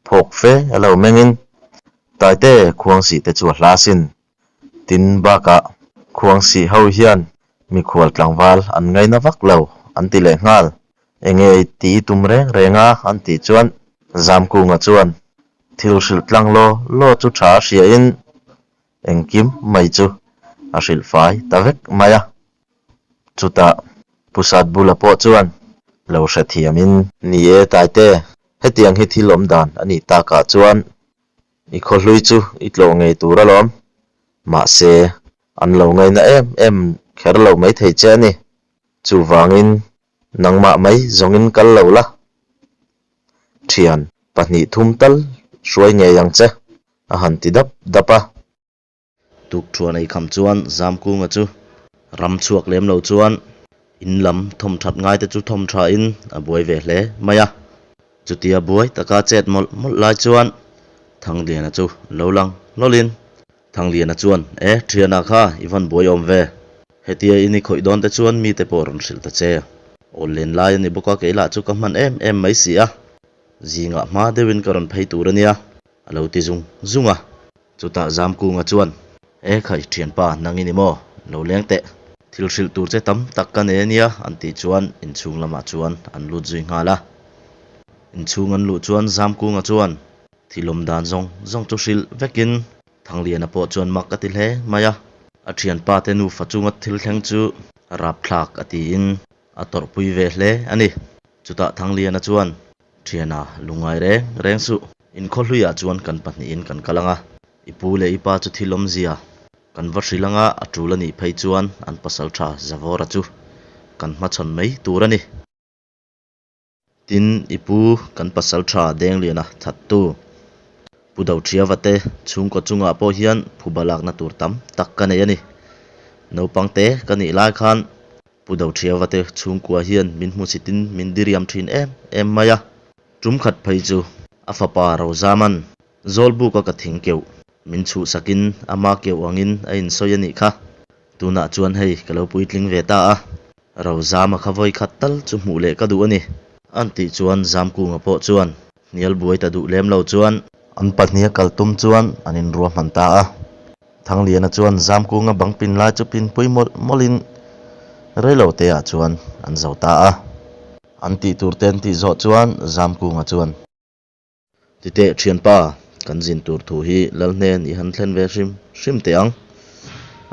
phawk fe a lo mengin Taite khuang sih te chu a hla sin. Tin bakah khuang sih ho hian mikhual tlangval an ngaina vak lo an ti leh nghal. Enge i tih i tum reng reng a an tih chuan Zamkunga chuan thil hrilh tlang law law chu tha a hriain Engkim mai chu a hrilh fai ta vek mai a. Chutah Pu Satbula pawh chuan lo hrethiamin. Ni e Taite, hetiang hi thil awm dan a nih takah chuan i khawhlui chu i tlawh ngei tur alawm. Mahse, an lo ngaina em em kher lo maithei che a ni. Chuvangin nangmah mai zawngin kal lo la, thian pahnih thum tal hruai ngei ang che. A han ti dap dap a. Tukṭhuan ei kham chuan Zamkunga chu ram chhuak lem lo chuan in lam thawm ṭhat ngai te chu thawm ṭhain a buai ve hle mai a. Chutia buai taka chet mawlh mawlh lai chuan Thangliana chu lo lang hlawlin Thangliana chuan, E, ṭhiana kha i van buai awm ve. Hetia in i khawih dawn te chuan mite pawh rawn hrilh ta che. Awl len lai a ni bawk a, kei lah chu ka hman em em mai si a. Zingah hma deuhin ka rawn phei tur a nia. A lo ti zung zung a. Chutah Zamkunga chuan, E khai thianpa, nang i ni maw? Lo leng teh. Thil hrilh tur che tam tak ka nei a nia, an tih chuan inchhung lamah chuan an lut zui nghal a. Inchhung an luh chuan Zamkunga chuan thil awm dan zawng zawng chu hrilh vekin Thangliana pawh chuan mak a ti hle mai a. A thianpa te nufa chunga thil thleng chu rapthlak a tiin a tawrhpui ve hle a ni. Chutah Thangliana chuan Thiana, lungngai reng reng suh. Inkhawhluiah chuan kan pahnihin kan kal ang a, i pu leh i pa chu thil awmzia kan va hrilh ang a, a tul a nih phei chuan an pasal tha Zavawra chu kan hmachhawn mai tur a ni. Tin, i pu kan pasal tha Dengliana thattu Pu Dothiava te chhungkaw chungah pawh hian phuba lakna tur tam tak ka nei a ni. Naupang te ka nih lai khan Pu Dothiava te chhungkua hian min hmusitin min diriam thin em em mai a. Tum khat phei chu a fapa Rozaman Zawlbuka ka thing keuh min chhuhsakin ama keuh angin a insawi a nih kha. Tunah chuan hei ka lo puitling ve ta a, Rozama kha vawi khat tal chu hmuh leh ka duh a ni. An tih chuan Zamkunga pawh chuan hnial buai ta duh lem lo chuan an pahniha kal tum chuan an inruahman ta a. Thangliana chuan Zamkunga bang pin lai chu pin pui mawlh mawlhin reilo te ah chuan an zo ta a. An tih tur te an tih zawh chuan Zamkunga chuan. Titeh thianpa, kan zin tur thu hi Lal hnen i han thlen ve hrim hrim teh ang.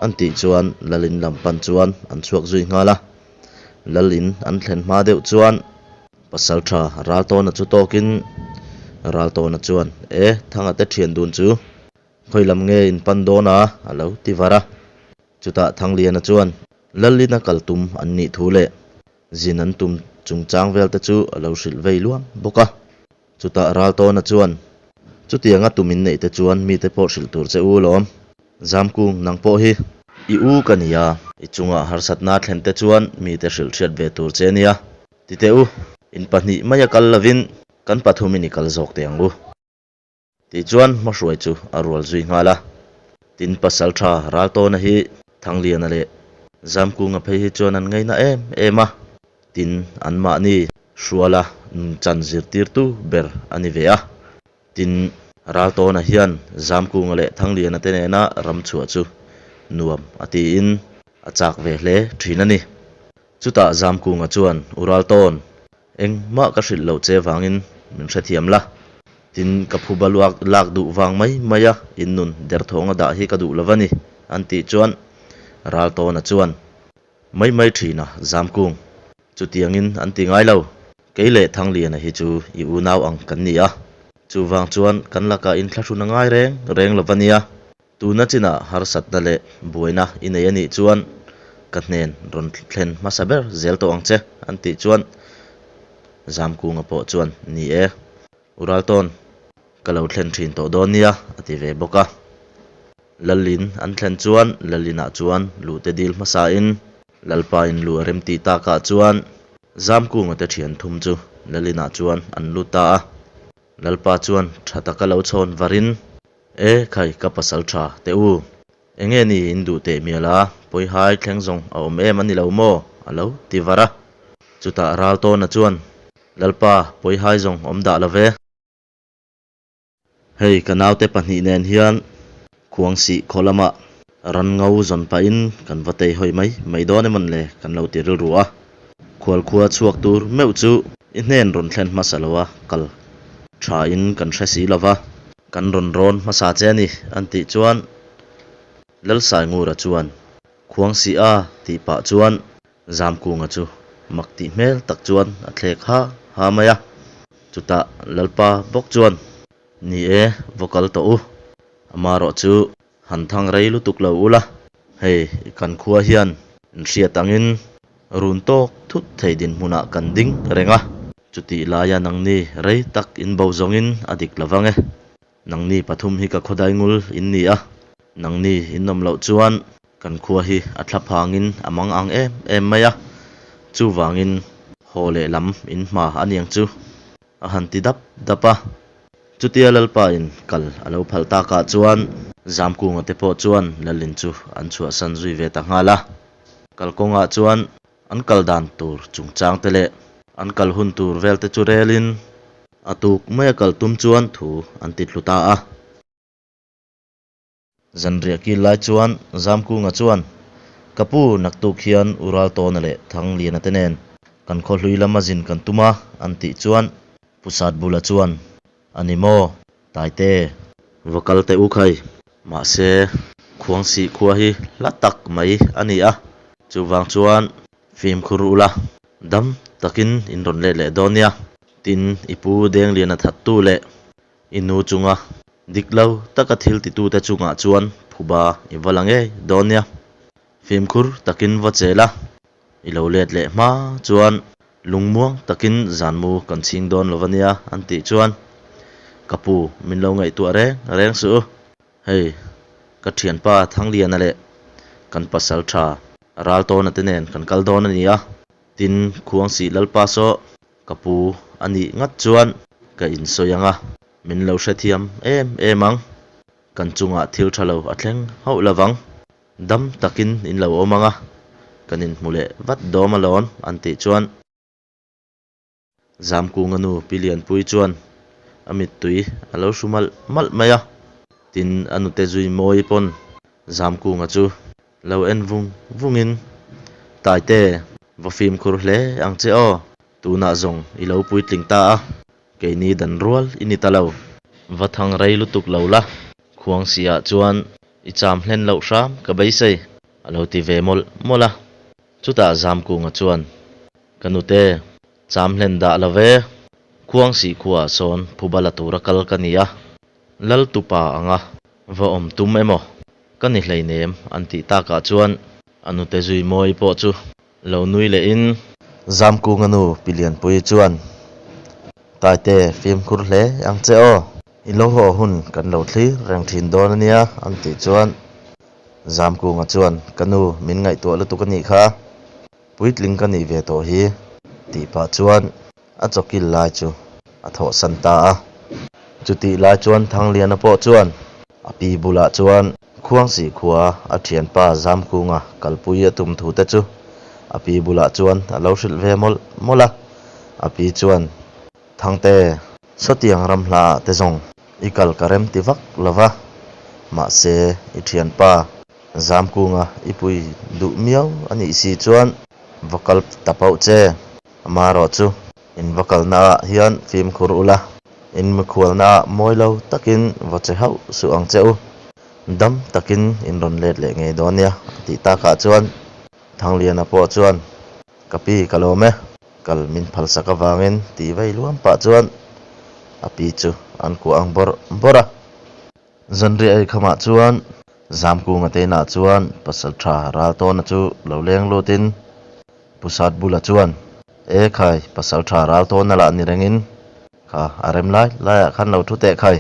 An tih chuan Lal in lam pan chuan an chhuak zui nghal a. Lal in an thlen hma deuh chuan Pasaltha Raltawna chu tawkin Raltawna chuan, E, Thanga te thian dun chu khawi lam nge in pan dawn a? a lo ti var a. Chutah Thangliana chuan Lalina kal tum an nih thu leh zin an tum chungchang vel te chu a lo hrilh vei luam bawk a. Chutah Raltawna chuan, Chutianga tum in neih te chuan mite pawh hrilh tur che u lawm. Zamkung, nang pawh hi i u ka ni a, i chungah harsatna thlen te chuan mite hrilh hriat ve tur che nia. Ti teh u, in pahnih maia kal lovin kan pathumin i kal zawk teh ang u. Tichuan hmahruai chu a rual zui nghal a. Tin pasaltha Raltawna hi Thangliana leh Zamkunga phei hi chuan an ngaina em em a. Tin anmahni hruala chan zirtirtu ber a ni ve a. Tin Raltawna hian Zamkunga leh Thangliana te nena ram chhuah chu nuam a tiin a chak ve hle thin a ni. Chutah Zamkunga chuan U Raltawn, engmah ka hrilh loh che vangin min hrethiam la. Tin, ka phuba luak lak duh vang mai mai a in nun derthawnga dah hi ka duh lo va ni, an tih chuan Raltawna chuan mai mai thin a, Zamkung, chutiangin an ti ngai lo. Kei leh Thangliana hi chu i unau ang kan ni a, chuvang chuan kan lakah inthlahrun a ngai reng reng lo va nia. Tuna chinah harsatna leh buaina i nei a nih chuan ka hnen rawn thlen hmasa ber zel tawh ang che, an tih chuan Zamkunga pawh chuan, Ni e, U Raltawn, ka lo thlen thin tawh dawn nia, a ti ve bawk a. Lalin an thlen chuan Lalinah chuan luhte dil hmasain Lalpa in luh a rem tih takah chuan Zamkunga te thian thum chu Lalinah chuan an lut ta a. Lalpa chuan tha taka lo chhawn varin, E khai ka pasal tha teh u, enge ni in duh teh mial a, pawihai thleng zawng a awm em a ni lo maw? a lo ti var a. Chutah Raltawna chuan, Lalpa, pawihai zawng awm dah lo ve. Hei ka naute pahnih nen hian Khuangsih khaw lamah ran ngo zawn pahin kan va tei hawi mai mai dawn emawn le kan lo ti rilru a. Khualkhua chhuak tur meuh chu i hnen rawn thlen hmasa lo a kal thain kan hre si lo va, kan rawn rawn hmasa che a ni an tih chuan Lalsaingura chuan Khuangsih a tih pah chuan Zamkunga chu mak tih hmel tak chuan a thlek ha ha mai a. Chutah Lalpa bawk chuan, Ni e, va kal tawh u. Amarawh chu han thang rei lutuk lo ula, hei kan khua hian inhriat angin run tawk thut thei dinhmunah kan ding reng a. Chutih laia nangni rei tak inbo zawngin a dik lo vang e. Nangni pathum hi ka khawdai ngul in ni a, nangni in awm loh chuan kan khua hi a thla phangin a mang ang em em mai a, chuvangin haw leh lam in hma a niang chu a han ti dap dap a. Chutia Lalpa in kal a lo phal takah chuan Zamkunga te pawh chuan Lalin chu an chhuahsan zui ve ta nghal a, kalkawngah chuan an kal dan tur chungchang te leh an kal hun tur vel te chu relin a tuk mai a kal tum chuan thu an ti thlu ta a. Zanriah kil lai chuan Zamkunga chuan, Ka pu, naktuk hian U Raltawna leh Thangliana te nen kan khaw hlui lama zin kan tum a, an tih chuan Pu Satbula chuan, A ni maw? Taite, va kal teh u khai. Mahse, Khuangsih khua hi hla tak mai a ni a, chuvang chuan fimkhur ula, dam takin in rawn let leh dawn nia. Tin, i pu Dengliana thattu leh i nu chunga dik lo taka thil titute chungah chuan phuba i va la ngei dawn nia. Fimkhur takin va chel a, I lo let leh hma chuan lungmuang takin zanmu kan chhing dawn lo ania an tih chuan ka pu min lo ngaihtuah reng reng suh u. Hei ka thianpa Thangliana leh kan pasal tha Raltawna te nen kan kal dawn a ni a, tin Khuangsih Lalpa saw ka pu a nih ngat chuan ka insawi ang a, min lo hrethiam em em ang. Kan chungah thil tha lo a thleng hauh lovang. Dam takin in lo awm ang a, kan inhmu leh vat dawm alawm an tih chuan Zamkunga nu Pi Lianpui chuan a mittui a lo hru malh malh mai a, tin a nute zui mawi pawn Zamkunga chu lo en vung vungin Taite, va fimkhur hle ang che aw, tunah zawng i lo puitling ta a, keini dan rual i ni ta lo. Va thang rei lutuk lo la, Khuangsiah chuan I cham hlen loh hram ka beisei, a lo ti ve mawlh mawlh a. Chutah Zamkunga chuan, Ka nute, cham hlen dah lo ve, Khuangsih khuaah sawn phuba la tura kal ka ni a, Lal tupa anga va awm tum emaw ka ni hleinem an tih takah chuan a nute zui mawi pawh chu Lo nui lehin Zamkunga nu Pi Lianpuii chuan, Taite, fimkhur hle ang che aw. I lo haw hun kan lo thlir reng thin dawn a nia, an tih chuan Zamkunga chuan, Ka nu, min ngaihtuah lutuk a nih kha. Puitling ka nih ve tawh hi, tih pah chuan a chawkil lai chu a thawhsan ta a. Chutih lai chuan Thangliana pawh chuan a pi bulah chuan Khuangsih khua a thianpa Zamkunga kalpui a tum thu te chu a pi bulah chuan a lo hrilh ve mawlh mawlh a. A pi chuan, Thangte, sawtiang ram hla ah te zawng i kal ka rem ti vak lo va, mahse i thianpa Zamkunga i pui duh miau a nih si chuan va kal ta pauh che, amaherawh chu In va kalnaah hian fimkhur ula, in mikhualnaah mawi lo takin va che hauh suh ang che u. Dam takin in rawn let leh ngei dawn nia, a tih takah chuan Thangliana pawh chuan, Ka pi ka lawm e, kal min phalsak avangin tih vei luam pah chuan a pi chu an kuah ang bawrh bawrh a. Zanriah ei khamah chuan Zamkunga te inah chuan Pasaltha Raltawna chu lo leng lutin Pu Satbula chuan, E khai, Pasaltha Raltawna lah ni rengin kha a rem lai laiah khan lo thu teh khai.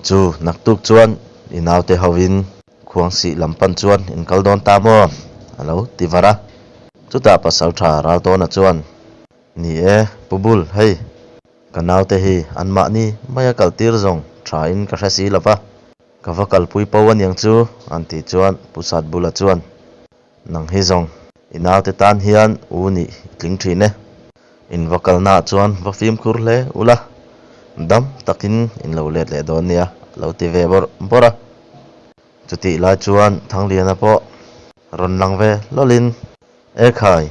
Chu naktuk chuan i naute hovin Khuangsih lam pan chuan in kal dawn ta maw? a lo ti var a. Chutah Pasaltha Raltawna chuan, Ni e, Pu Bul, hei, Ka naute hi anmahni maia kaltir zawng thain ka hre si lo va, ka va kalpui po aniang chu an tih chuan Pu Satbula chuan, Nang hi zawng i naute tan hian u nih i tling thin e, in va kalnaah chuan va fimkhur hle ula, dam takin in lo let leh dawn nia a lo ti ve bawrh bawrh a. Chutih lai chuan Thangliana pawh rawn lang ve hlawlin, Ekhai!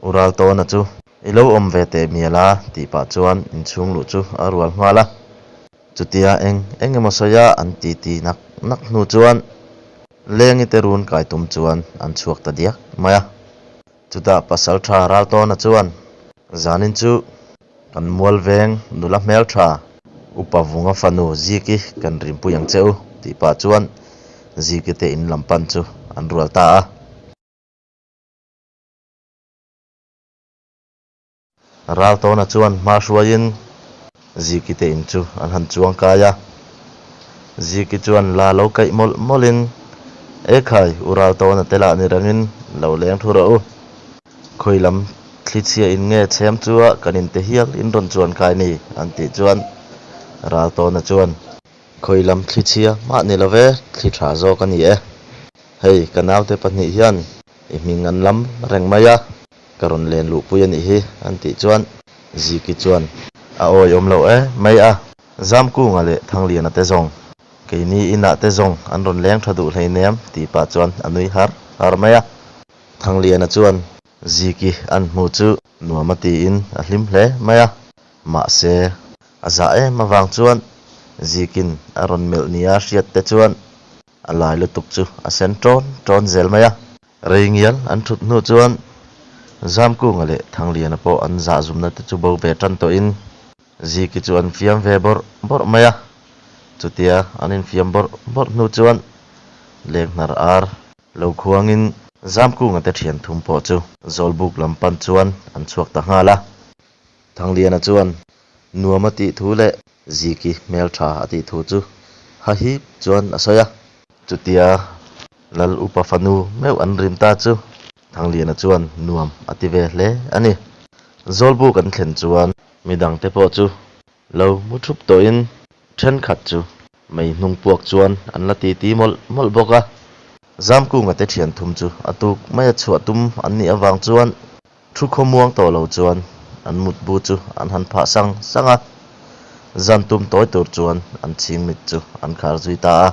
U Raltawna chu i lo awm ve teh mial a tih pah chuan inchhung luh chu a rual nghal a. Chutia eng eng emaw sawi a an ti ti nak nak hnu chuan Lengi te run kai tum chuan an chhuak ta diak mai a. Chutah Pasaltha Raltawna chuan zanin chu kan mual veng nula hmeltha Upa Vunga fanu Ziki kan rimpui ang che u tih pah chuan Ziki te in lam pan chu an rual ta a. Raltawna chuan hma hruaiin Ziki te in chu an han chuang kai a. Ziki chuan la lo kaih mawlh mawlhin, Ekhai, u Raltawna te lah ni rengin lo leng thu rawh u. Khawi lam thli chhia in nge chhem chu a kan inte hial in rawn chuan kai ni? an tih chuan Raltawna chuan, Khawi lam thli chhia mah ni lo ve, thli tha zawk a ni e. Hei, ka naute pahnih hian I hming an lam reng mai a, ka rawn len luhpui a nih hi, an tih chuan Ziki chuan a awi awm loh e mai a. Zamkunga leh Thangliana te zawng, keini inah te zawng an rawn leng tha duh hleinem tih pah chuan a nui har har mai a. Thangliana chuan Ziki an hmu chu nuam a tiin a hlim hle mai a, mahse a zah em avang chuan Zikin a rawn melh nia hriat te chuan A lai lutuk chu a sen ṭawn ṭawn zel mai a. Rei ngial an ṭhut hnu chuan Zamkunga leh Thangliana pawh an zahzumna te chu bo ve ṭan tawhin Ziki chu an fiam ve bawrh bawrh mai a. Chutia an infiam bawrh bawrh hnu chuan Lenghnar ar lo khuangin Zamkunga te ṭhian thum pawh chu Zawlbuk lam pan chuan an chhuak ta nghal a. Thangliana chuan nuam a tih thu leh Ziki hmeltha a tih thu chu hahip chuan a sawi a. Chutia Lal upa fanu meuh an rim ta chu Thangliana chuan nuam a ti ve hle a ni. Zawlbuk an thlen chuan midangte pawh chu lo mu thup tawhin thenkhat chu mei hnung puak chuan an la titi mawlh mawlh bawk a. Zamkunga te thian thum chu a tuk maia chhuah tum an nih avang chuan Thu khawmuang tawh lo chuan an mutbu chu an han phah sang sang a, zan tum tawi tur chuan an chhingmit chu an khar zui ta a.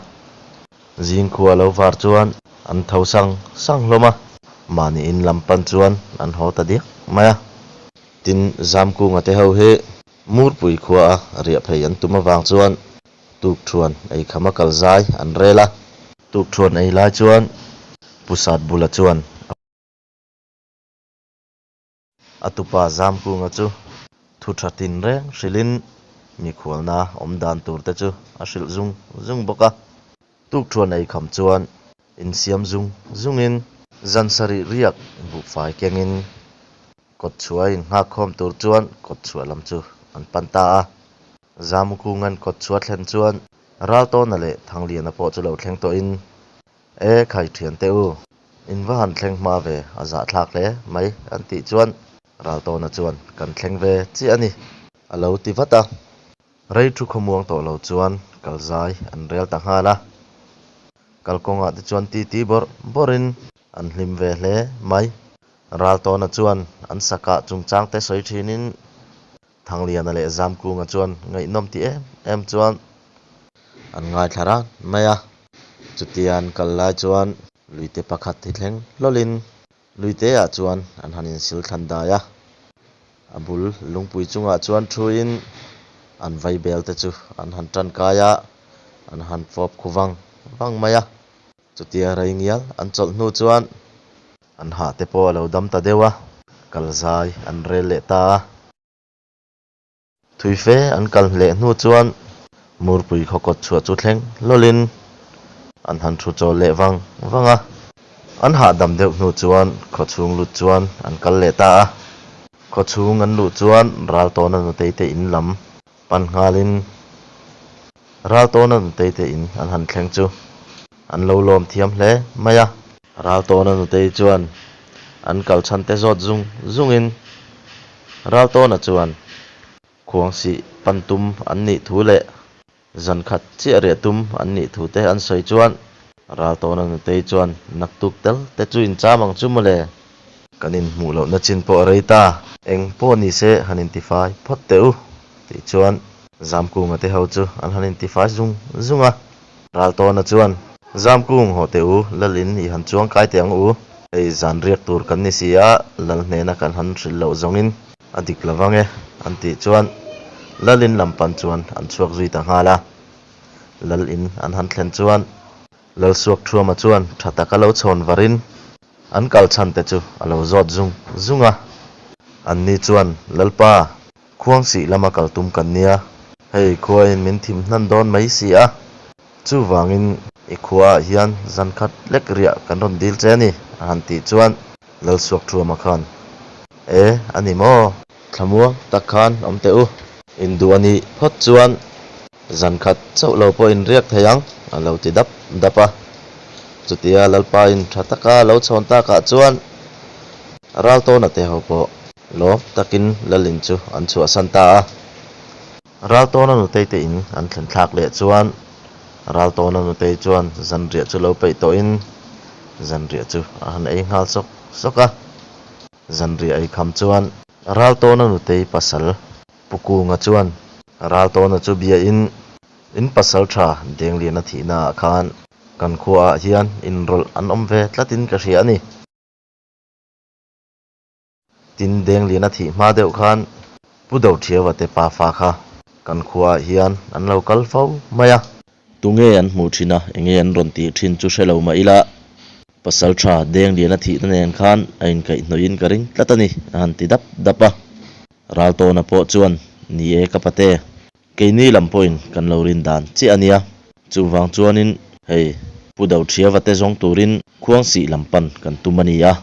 Zingkhua lo var chuan an tho sang sang hlawm a, mahni in lam pan chuan an haw ta diak mai a. Tin, Zamkunga te ho hi Murpui khua a riah phei an tum avang chuan Tukṭhuan ei khama kal zai an rel a. Tukṭhuan ei lai chuan Pu Satbula chuan a. A tupa Zamkunga chu thu tha tin reng hrilhin mikhualna awm dan tur te chu a hrilh zung zung bawk a. Tukṭhuan ei kham chuan insiam zung zungin zan sarih riak buhfai kengin kawtchhuah innghakkhawm tur chuan kawtchhuah lam chu an pan ta a. Zamkunga'n kawtchhuah thlen chuan Raltawna leh Thangliana pawh chu lo thleng tawhin E khai thian teh u, in va han thleng hma ve a zahthlak hle mai an tih chuan Raltawna chuan kan thleng ve chiah a ni a lo ti vat a. Rei thu khawmuang tawh lo chuan kal zai an rel ta nghal a. Kalkawngah te chuan titi bawrh bawrhin an hlim ve hle mai. Raltawna chuan an sakah chungchang te sawi thinin Thangliana leh Zamkunga chuan ngaihnawm ti em em chuan an ngaithla ran mai a. Chutia an kal lai chuan luite pakhat hi thleng hlawlhin luite ah chuan an han insil thlan dai a. A bul lungpui chungah chuan thuin an vaibel te chu an han tankai a, an han fawp khu vang vang mai a. Chutia rei ngial an chawlh hnu chuan an hah te pawh a lo dam ta deuh a, kal zai an rel leh ta a. Thui fe an kal leh hnu chuan Murpui khaw kawt chhuah chu thleng hlawlin an han thu chawl leh vang vang a. An hahdam deuh hnu chuan khaw chhung lut chuan an kal leh ta a. Khaw chhung an luh chuan Raltawna nutei te in lam pan nghalin Raltawna nutei te in an han thleng chu an lo lawm thiam hle mai a. Raltawna nutei chuan an kal chhan te zawt zung zungin Raltawna chuan khuangsih pan tum an nih thu leh zan khat chiah riah tum an nih thu te an sawi chuan Raltawna nutei chuan naktuk tel te chu incham ang chu mawle. Kan inhmuh lohna chin pawh a rei ta. Eng pawh ni se han intifai phawt teh u tih chuan Zamkunga te ho chu an han intifai zung zung a. Raltawna chuan, Zamkung haw teh u, Lal in i han chuang kai teh ang u. Hei zan riak tur kan ni si a, Lal hnena kan han hrilh loh zawngin a dik lo vang e, an tih chuan Lal in lam pan chuan an chhuak zui ta nghal a. Lal in an han thlen chuan Lal Suakthuama chuan tha taka lo chhawn varin An kal chhan te chu a lo zawt zung zung a. Anni chuan, Lalpa, khuangsih lama kal tum kan nia, hei khuain min thim hnan dawn mai si a, chuvangin i khuaah hian zan khat lek riah kan rawn dil che a ni, a han tih chuan Lalsuakthuama khan, E, a ni maw? Thlamuang tak khan awm teh u. Induh a nih phawt chuan Zan khat chauh lo pawh in riak thei ang, a lo ti dap dap a. Chutia Lalpain tha taka lo chhawn takah chuan Raltawna te ho pawh lawm takin Lalin chu an chhuahsan ta a. Raltawna nutei te in an thlen thlak leh chuan Raltawna nutei chuan zanriah chu lo peih tawhin zanriah chu a han ei nghal sawk sawk a. Zanriah ei kham chuan Raltawna nutei pasal Pu Kunga chuan Raltawna chu biain in pasal tha Dengliana thihnaah khan kan khuaah hian inrawlh an awm ve tlatin ka hria a ni. Tin, Dengliana thih hma deuh khan Pu Dothiaua te pafa kha kan khuaah hian an lo kal fo mai a. Tunge an hmuh thin a, enge an rawn tih thin chu hre lo mah ila, pasal tha Dengliana thihna nen khan a inkaihhnawih-in ka ring tlat a ni, a han ti dap dap a. Raltawna pawh chuan, Ni e ka pate, keini lam pawhin kan lo rin dan chiah a nia. Chuvang chuanin hei Pu Dothiava te zawng turin Khuangsih lam pan kan tum a ni a.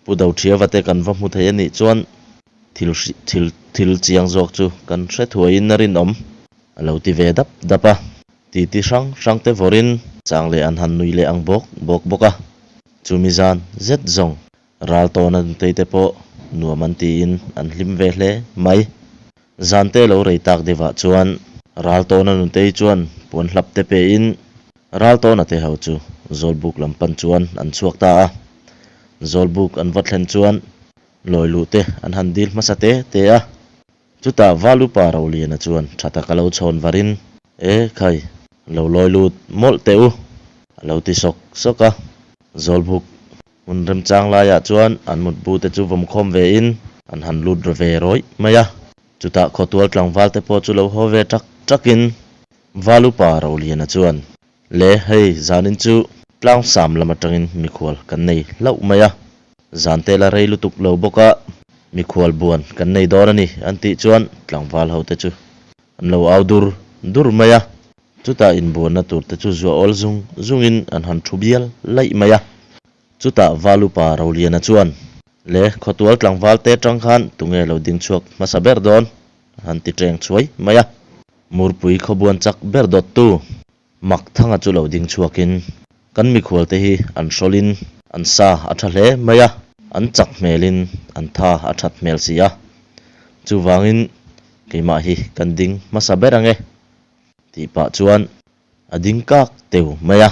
Pu Dothiava te kan va hmu thei a nih chuan thil thil thil chiang zawk chu kan hre thuaiin a rinawm a lo ti ve dap dap a. Titi hrang hrang te vawrin chang leh an han nui leh ang bawk bawk bawk a. Chumi zan zet zawng Ral tawna nutei te pawh nuam an tiin an hlim ve hle mai. Zante lo rei tak deuhah chuan ral tawna nutei chuan puan hlap te pein ral tawna te ho chu Zawlbuk lam pan chuan an chhuak ta a. Zawlbuk an va thlen chuan lawi luh te an han dil hmasa te te a. Chutah Valupa Roliana chuan tha taka lo chhawn varin, E khai, lo lawi lut mawlh teh u, a lo ti sawk sawk a. Zawlbuk hmun remchang laiah chuan an mutbu te chu vawmkhawm vein an han lut ra ve rawih mai a. Chutah khawtual tlangval te pawh chu lo haw ve ṭak ṭakin Valupa Roliana chuan, Le, hei zanin chu tlangsam lam atangin mikhual kan nei hlauh mai a, zan te la rei lutuk lo bawk a, mikhual buan kan nei dawn a ni an tih chuan tlangval ho te chu an lo au dur dur mai a, chutah inbuanna tur te chu zuah awl zung zungin an han thu bial laih mai a, chutah Valupa Roliana chuan, Le, khawtual tlangval te atang khan tunge lo ding chhuak hmasa ber dawn? a han ti teng chhuai mai a. Murpui khawbuan chak ber dawttu Makthanga chu lo ding chhuakin kan mikhualte hi an hrawlin an sa a tha hle mai a, an chak hmelin an tha a that hmel si a, chuvangin keimah hi kan ding hmasa ber ang e. Tih pah chuan a ding kak teu mai a.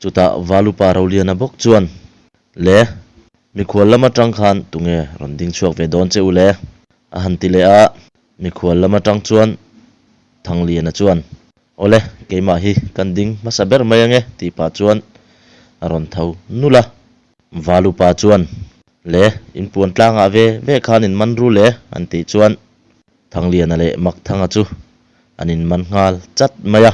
Chutah Valupa Roliana bawk chuan, Le, mikhual lam atang khan tunge rawn ding chhuak ve dawn che u le? A han ti leh a, mikhual lam atang chuan Thangliana chuan, Awle, keimah hi kan ding hmasa ber mai ange tih pah chuan a rawn tho nulh a. Valupa chuan, Le, inpuan tlangah ve ve khan in man ru le an tih chuan Thangliana leh Makthanga chu an inman nghal chat mai a.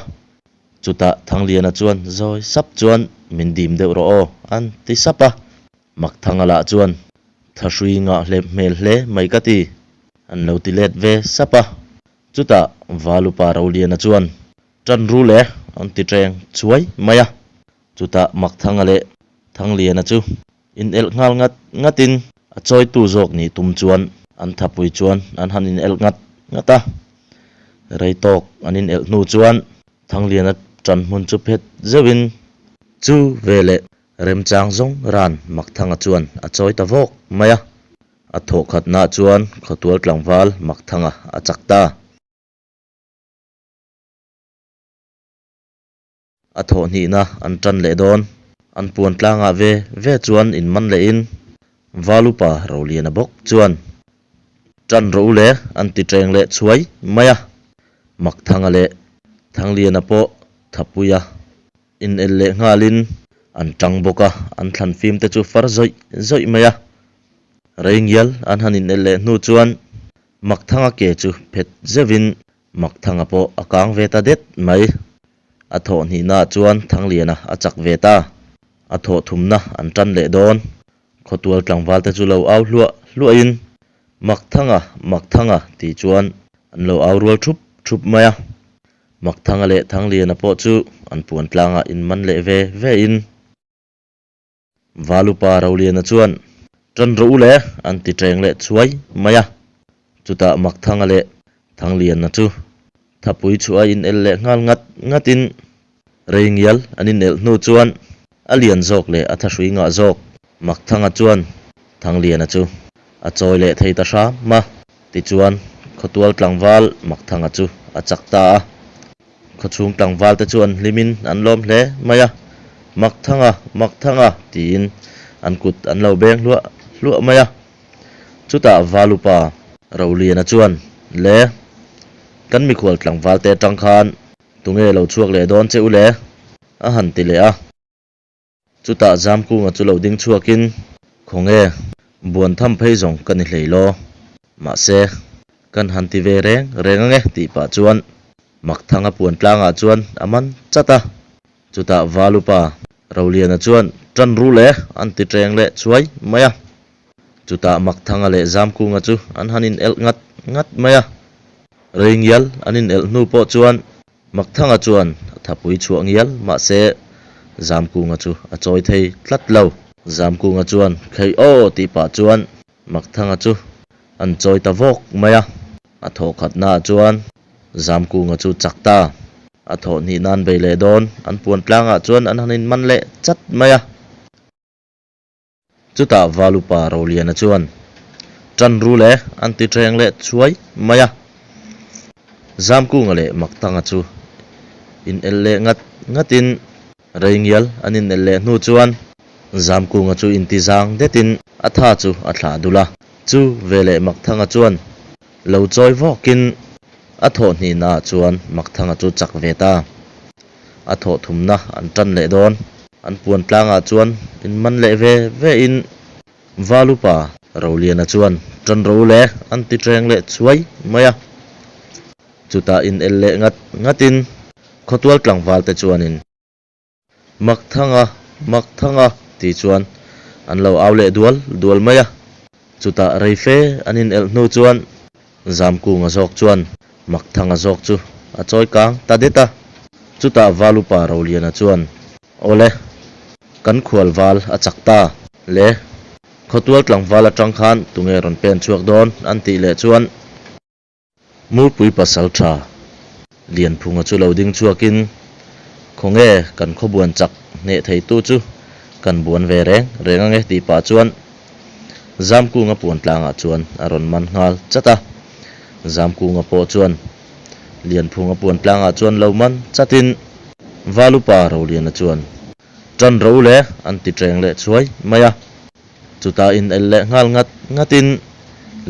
Chutah Thangliana chuan zawi sap chuan min dim deuh rawh aw an ti sap a. Makthanga lah chuan thahrui ngah hlep hmel hle mai ka ti an lo ti let ve sap a. Chutah Valupa Roliana chuan tan ru le an ti ṭeng chuai mai a. Chutah Makthanga leh Thangliana chu inelh nghal ngat ngatin a chawitu zawk nih tum chuan an thapui chuan an han inelh ngat ngat a. Rei tawk an inelh hnu chuan Thangliana ṭan hmun chu phet zeuhin chu veleh remchang zawng ran Makthanga chuan a chawi ta vawk mai a. A thawhkhatnaah chuan khawtual tlangval Makthanga a chak ta. A thawh hnihna an tan leh dawn. An puan tlangah ve ve chuan in man lehin Valupa Roliana bawk chuan Tan rawh u le an ti ṭeng leh chhuai mai a. Makthanga leh Thangliana pawh Thapuia inel leh nghalin an ṭang bawk a, an thlan fim te chu far zawih zawih mai a. Rei ngial an han inel leh hnu chuan Makthanga ke chu phet zeuhin Makthanga pawh a kang ve ta det mai. A thawh hnihnaah chuan Thangliana a chak ve ta. A thawh thumna an tan leh dawn. Khawtual tlangvalte chu lo au hluah hluahin, Makthanga, Makthanga tih chuan an lo au rual thup thup mai a. Makthanga leh Thangliana pawh chu an puan tlangah inman leh ve vein, Valupa Roliana chuan, Ṭan rawh u le, an ti ṭeng leh chhuai mai a. Chutah Makthanga leh Thangliana chu thapui chhuah a inel leh nghal ngat ngatin rei ngial an inelh hnu chuan a lian zawk leh a thahrui ngah zawk Makthanga chuan Thangliana chu a chawi leh thei ta hram a. Tichuan, khawtual tlangval Makthanga chu a chak ta a. Khawchhung tlangvalte chu an hlimin an lawm hle mai a, Mak thanga, mak thanga tiin an kut an lo beng hluah hluah mai a. Chutah Valupa Roliana chuan, Le, kan mikhual tlangvalte atang khan tunge lo chhuak leh dawn che u le? a han ti leh a. Chutah Zamkunga chu lo ding chhuakin, Khawnge, buan tham phei zawng ka ni hlei law. Mahse, kan han ti ve reng reng ange tih pah chuan Makthanga puan tlangah chuan a man chat a. Chutah Valupa Roliana chuan Tan ru le an ti ṭeng leh chhuai mai a. Chutah Makthanga leh Zamkunga chu an han inelh ngat ngat mai a. Rei ngial an inelh hnu pawh chuan Makthanga chuan a thapui chhuah ngial mahse Zamkunga chu a chawi thei tlat lo. Zamkunga chuan Kheih aw tih pah chuan Makthanga chu an chawi ta vawk mai a. A thawh khatnaah chuan Zamkunga chu chak ta. A thawh hnih nan bei leh dawn an puan tlangah chuan an han inman leh chat mai a. Chutah Valupa Roliana chuan, Tan ru le, an ti ṭeng leh chhuai mai a. Zamkunga leh Maktanga chu inelh leh ngat ngatin rei ngial an inelh leh hnu chuan Zamkunga chu intizang detin a tha chu a thlah dul a. Chu veleh Makthanga chuan lo chawi vawkin a thawh hnihnaah chuan Makthanga chu chak ve ta. A thawh thumna an tan leh dawn. An puan tlangah chuan in man leh ve ve in Valupa Roliana chuan tan ro le an ti ṭeng leh chhuai mai a. Chutah in el leh ngat ngat in khawtual tlangval te chuan in Makthanga, Makthanga ti chuan an lo au leh dual dual mai a. Chutah rei fe an in elh hnu chuan Zamkunga zawk chuan Makthanga zawk chu a chawi kang ta det a. Chutah Valupa Roliana chuan, Awle, kan khual val a chak ta le, khawtual tlangval atang khan tunge rawn pen chhuak dawn an tih leh chuan, Murpui pasal tha Lianphunga chu lo ding chhuakin, Khawnge kan khawbuan chak hneh theitu chu kan buan ve reng reng ange tih pah chuan Zamkunga puan tlangah chuan a rawn man nghal chat a. Zamkunga pawh chuan. Lianphunga puan tlangah chuan lo man chatin Valupa Roliana chuan Ṭan ro le an ti ṭeng leh chhuai mai a. Chutah in el leh nghal ngat ngatin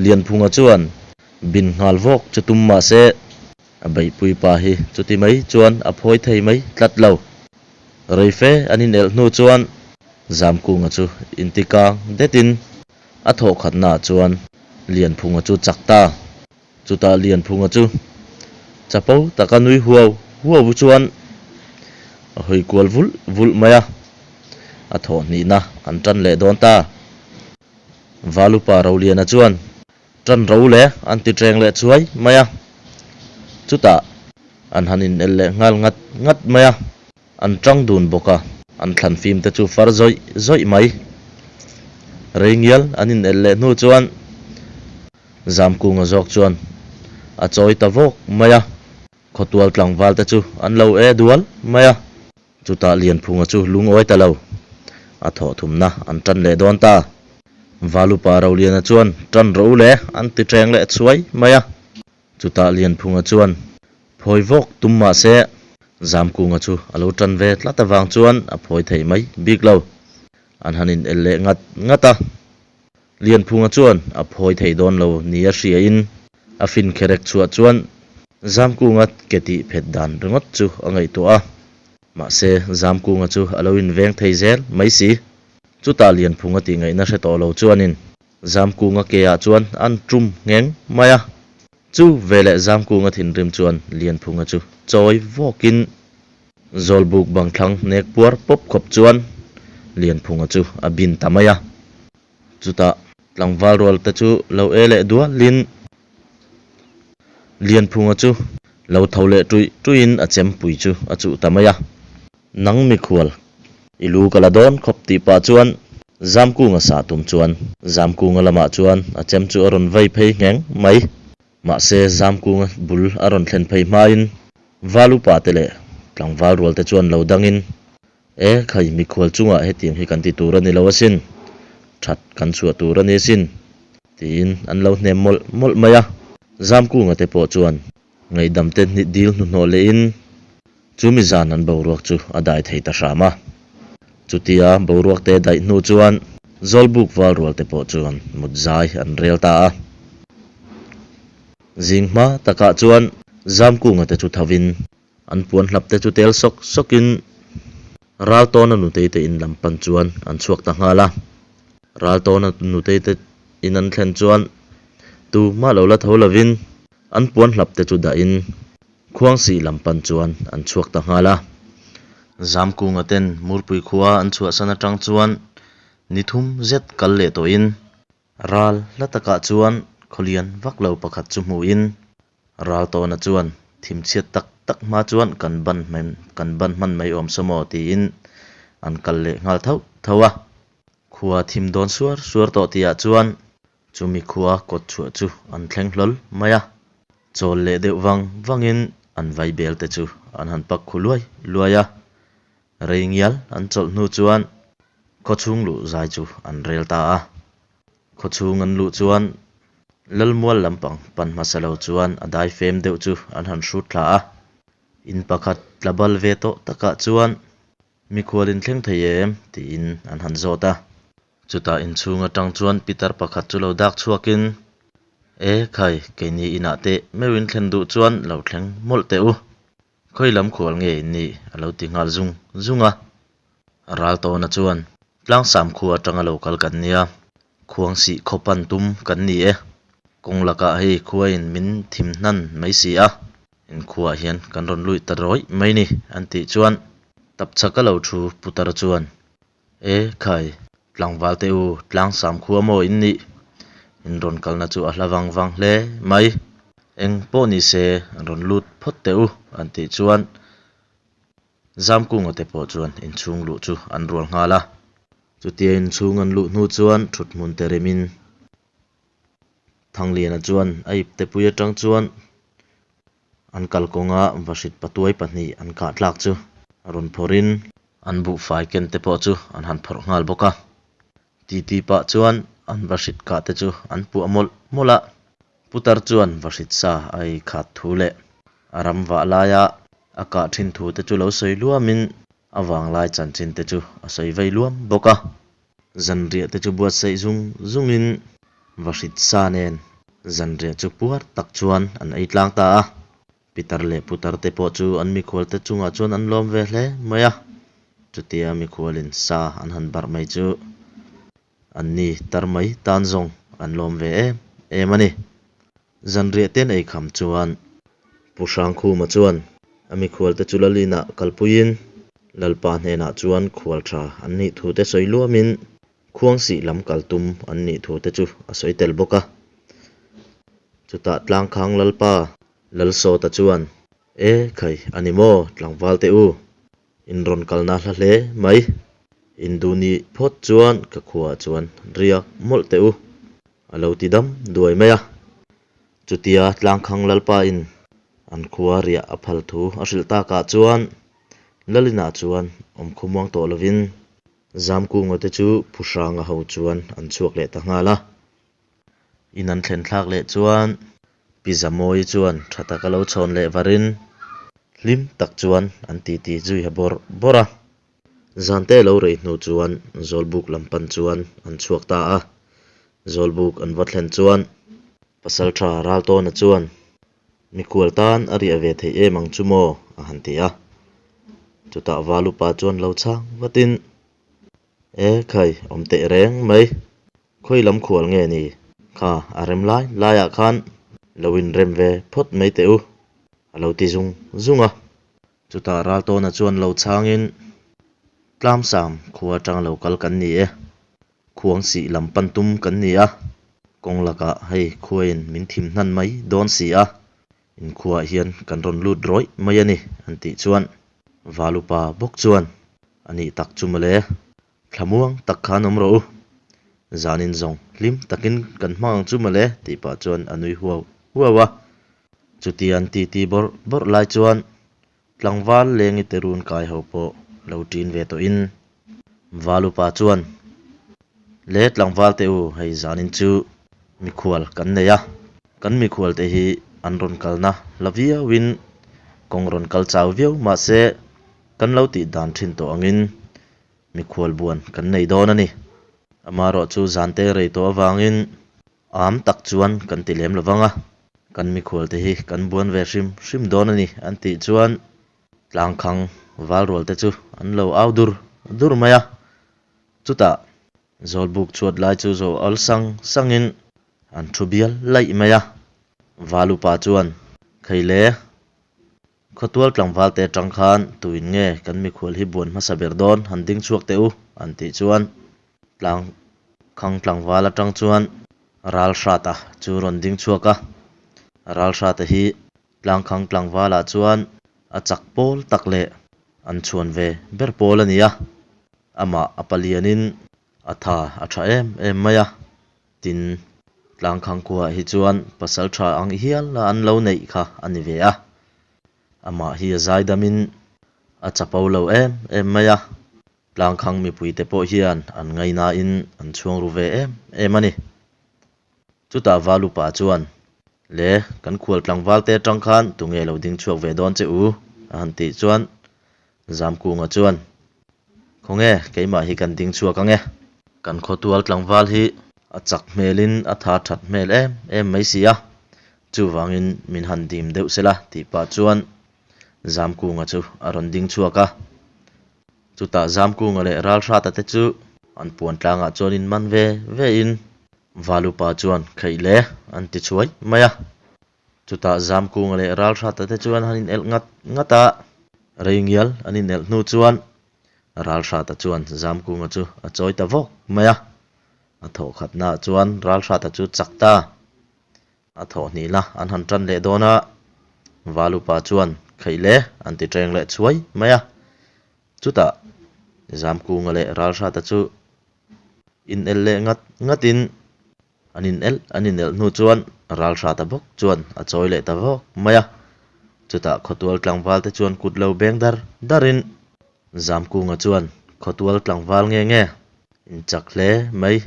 Lianphunga chuan bin nghal vawk chu tum mah se a beihpui pa hi chuti mai chuan a phawi thei mai tlat lo. Rei fe an inelh hnu chuan Zamkunga chu inti kang detin a thawhkhatnaah chuan Lianphunga chu chak ta. Chutah Lianphunga chu chapo taka nui huau huau chuan a hawi kual vulh vulh mai a, a thawhhnihna an tan leh dawn ta. Valupa Roliana chuan tan ro le an ti ṭeng leh chuai mai a, chutah an han inel leh nghal ngat ngat mai a. An ṭang dun bawk a, an thlan fim te chu far zawih zawih mai. Rei ngial an inelh leh hnu chuan Zamkunga zawk chuan a chawi ta vawk mai a, khawtual tlangval te chu an lo e dual mai a. Chutah Lianphunga chu lungawi ta lo, a thawhthumna an ṭan leh dawn ta. Valupa Roliana chuan ṭan rawh u le an ti ṭeng leh chhuai mai a. Chutah Lianphunga chuan phawi vawk tum mah se Zamkunga chu a lo tan ve tlat avang chuan a phawi thei mai bik lo. An han in el leh ngat ngat a. Lianphunga chuan a phawi thei dawn lo nia hriain a fin kherek chhuah chuan Zamkunga ke tih phet dan ringawt chu a ngaihtuah a. Mahse Zamkunga chu a lo inveng thei zel mai si. Chutah Lianphunga tih ngaihna hre tawh lo chuanin Zamkunga ke-ah chuan an tum ngheng mai a. Chu veleh Zamkunga thinrim chuan Lianphunga chu chawi vawkin Zawlbuk bang thlang hnek puar pawp khawp chuan Lianphunga chu a bin ta mai a. Chutah tlangval rual te chu lo e leh dualin Lianphunga chu lo tho leh tuih tuihin a chempui chu a chuh ta mai a. Nang mikhual, i lu ka la dawn khawp tih pah chuan Zamkunga sah tum chuan Zamkunga lamah chuan a chem chu a rawn vei phei ngheng mai. Mahse Zamkunga bul a rawn thlen phei hmain Val upa te leh tlangval rual te chuan lo dangin, E khai, mikhual chungah hetiang hi kan ti tur a ni lo asin, that kan chhuah tur a ni asin, tiin an lo hnem mawlh mawlh mai a. Zamkunga te pawh chuan Ngaihdam te dil hnuhnawh lehin chu mi zan an boruak chu a dai thei ta hram a. Chutia boruak te daih hnu chuan Zawlbuk val rual te pawh chuan mut zai an rel ta a. Zing hma takah chuan Zamkunga te chu thovin an puan hlap te chu tel sawk sawkin Raltawna nutei te in lam pan chuan an chhuak ta nghal a. Raltawna nutei te in an thlen chuan tumah lo la tho lovin An puan hlap te chu dahin Khuangsih lam pan chuan an chhuak ta nghal a. Zamkunga ten Murpui khua an chhuahsan atang chuan ni thum zet kal leh tawhin ral hla takah chuan khawlian vak lo pakhat chu hmuhin Raltawna chuan thimchhiat tak tak hma chuan kan ban kan ban hman mai awm saw maw tiin an kal leh nghal thauh thauh a. Khua thim dawn suar suar tawh tihah chuan Chumi khua kawt chhuah chu an thleng hlawl mai a, chawl leh deuh vang vangin an vai bel te chu an han pak khu luai luai a, rei ngial an chawlh hnu chuan khawchhung luh zai chu an rel ta a. Khawchhung an luh chuan Lalmual lampang pan hmasa lo chuan a dai fem deuh chu an han hrut thla a, in pakhat tla bal ve tawh takah chuan mikhual inthleng thei em tiin an han zawt a. Chutah inchhung atang chuan pitar pakhat chu lo dak chhuakin, E khai, keini inah teh meuhin thlen duh chuan lo thleng mawlh teh u. Khawi lam khual nge in nih? a lo ti nghal zung zung a. Raltawna chuan, Tlangsam khua atanga lo kal kan nia, Khuangsih khaw pan tum kan ni e. Kawng lakah hei khuain min thim hnan mai si a, inkhuaah hian kan rawn luih ta rawih mai ni, an tih chuan tapchhaka lo thu putar chuan, E khai, tlangval te u, tlangsam khua maw in nih? In rawn kalna chu a hla vang vang hle mai. Eng pawh ni se, an rawn lut phawt teh u, an tih chuan Zamkunga te pawh chuan inchhung luh chu an rual nghal a. Chutia inchhung an luh hnu chuan thuthmun te remin Thangliana chuan a ipte pui atang chuan An kalkawnga vahrit patuai pahnih an kah tlak chu a rawn phawrhin an buhfai ken te pawh chu an han phawrh nghal bawk a. Titi pah chuan an vahrit kah te chu an puah mawlh mawlh a. Putar chuan vahrit sa a ei khat thu leh. A ram vah laia a kah thin thu te chu lo sawi luamin a vanglai chanchin te chu a sawi vei luam bawk a. Zanriah te chu buatsaih zung zungin vahrit sa nen zanriah chu puar tak chuan an ei tlang ta a. Pitar leh putar te pawh chu an mikhual te chungah chuan an lawm ve hle mai a. Chutia mikhualin sa an han barh mai chu an ni tar mai tan zawng an lawm ve em em a ni. Zanriah te an ei kham chuan Pu Hrangkhuma chuan a mikhual te chu Lalinah kalpuiin Lalpa hnenah chuan khual tha an nih thu te sawi luamin Khuangsih lam kal tum an nih thu te chu a sawi tel bawk a. Chutah Tlangkhang Lalpa Lalsawta chuan, E khai, a ni maw tlangval teh u, in rawn kalna hla hle mai. In duh nih phawt chuan ka khuaah chuan riak mawlh teh u, a lo ti dam duai mai a. Chutia Tlangkhang Lalpa in an khua riah a phal thu a hrilh takah chuan Lalinah chuan awm khawmuang tawh lovin Zamkunga te chu Phuhranga ho chuan an chhuak leh ta nghal a. In an thlen thlak leh chuan Pi Zamawii chuan tha taka lo chhawn leh varin hlim tak chuan an titi zui ha bawrh bawrh a. Zante lo rei hnu chuan Zawlbuk lam pan chuan an chhuak ta a. Zawlbuk an va thlen chuan Pasaltha Raltawna chuan Mikhual tan a riah ve theih em ang chu maw? a han ti a. Chutah Valupa chuan lo chhang vatin, E khai, awm teh reng mai. Khawi lam khual nge ni? Kha, a rem lai laiah khan lo inrem ve phawt mai teh u, a lo ti zung zung a. Chutah Raltawna chuan lo chhangin, Tlamsam khua atang lo kal kan ni e. Khuangsih lam pan tum kan ni a, kawng lakah hei khuain min thim hnan mai dawn si a, inkhuaah hian kan rawn lut rawih mai a ni, an tih chuan Valupa bawk chuan a nih tak chu mawle, thlamuang tak khan awm rawh u, zanin zawng hlim takin kan hmang ang chu mawle tih pah chuan a nui huau huau a. Chutia an titi bawrh bawrh lai chuan Tlangval lengi te run kai ho pawh lo ṭin ve tawhin Valupa chuan, Le tlangval te u, hei zanin chu mikhual kan nei a, kan mikhual te hi an rawn kalna hla viauin kawng rawn kal chau viau mahse kan lo tih dan ṭhin tawh angin mikhual buan kan nei dawn a ni. Amaherawh chu zan te rei tawh avangin Am tak chuan kan ti lem lovang a, kan mikhual te hi kan buan ve hrim hrim dawn a ni an tih chuan tlangkhang valrual te chu an lo au dur dur mai a. Chutah Zawlbuk chhuat lai chu zo awl sang sangin an thu bial laih mai a. Valupa chuan, Kheile, Khawtual tlangval te atang khan tuin nge kan mikhual hi buan hmasa ber dawn han ding chhuak teh u an tih chuan tlang khang tlangval atang chuan Ralhrata chu rawn ding chhuak a. Ralhrata hi tlangkhang tlangvalah chuan a chak pawl tak leh an chhuan ve ber pawl a ni a. Amah a palianin a tha a tha em em mai a. Tin, Tlangkhang khuaah hi chuan pasal tha ang hial a an lo neih kha a ni ve a. Amah hi a zaidamin a chapo lo em em mai a, Tlangkhang mipuite pawh hian an ngainain an chhuang ru ve em em a ni. Chutah Valupa chuan, Le, kan khual tlangvalte atang khan tunge lo ding chhuak ve dawn che u? a han tih chuan Zamkunga chuan, Khawnge, keimah hi kan ding chhuak ang e. Kan khawtual tlangval hi a chak hmelin a tha that hmel em em mai si a, chuvangin min han dim deuh sela tih pah chuan Zamkunga chu a rawn ding chhuak a. Chutah Zamkunga leh Ralhrata te chu an puan tlangah chuan in man ve ve in Valupa chuan kheih le an ti chhuai mai a. Chutah Zamkunga leh Ralhrata te chuan han inelh ngat ngat a, rei ngial an inelh hnu chuan Ralhrata chuan Zamkunga chu a chawi ta vawk mai a. A thawh khatnaah chuan Ralhrata chu chak ta. A thawh hnihna an han tan leh dawn a, Valupa chuan kheih le an ti ṭeng leh chhuai mai a. Chutah Zamkunga leh Ralhrata chu inelh leh ngat ngatin An inelh an inelh hnu chuan Ralhrata bawk chuan a chawi leh ta vawk mai a. Chutah khawtual tlangval te chuan kut lo beng dar darin Zamkunga chuan khawtual tlangval nge nge inchak hle mai.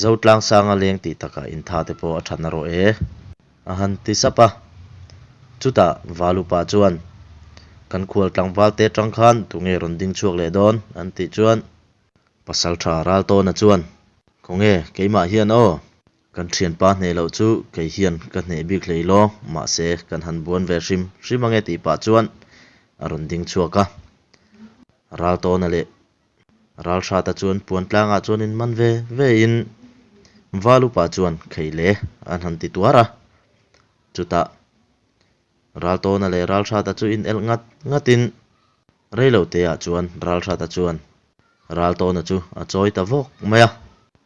Zotlangsanga leng tih takah intha te pawh a tha na rawh e a han ti sap a. Chutah Valupa chuan, Kan khual tlangvalte atang khan tunge rawn ding chhuak leh dawn? an tih chuan Pasaltha Raltawna chuan, Khawnge keimah hian aw? Kan thianpa hneh loh chu kei hian ka hneh bik hlei lawng, mahse kan han buan ve hrim hrim ange tih pah chuan a rawn ding chhuak a. Raltawna leh Ralhrata chuan puan tlangah chuan in man ve ve in Valupa chuan khei le an han ti tuar a. Chutah Raltawna leh Ralhrata chu in elh ngat ngat in Reiloteah chuan Ralhrata chuan Raltawna chu a chawi ta vawk mai a.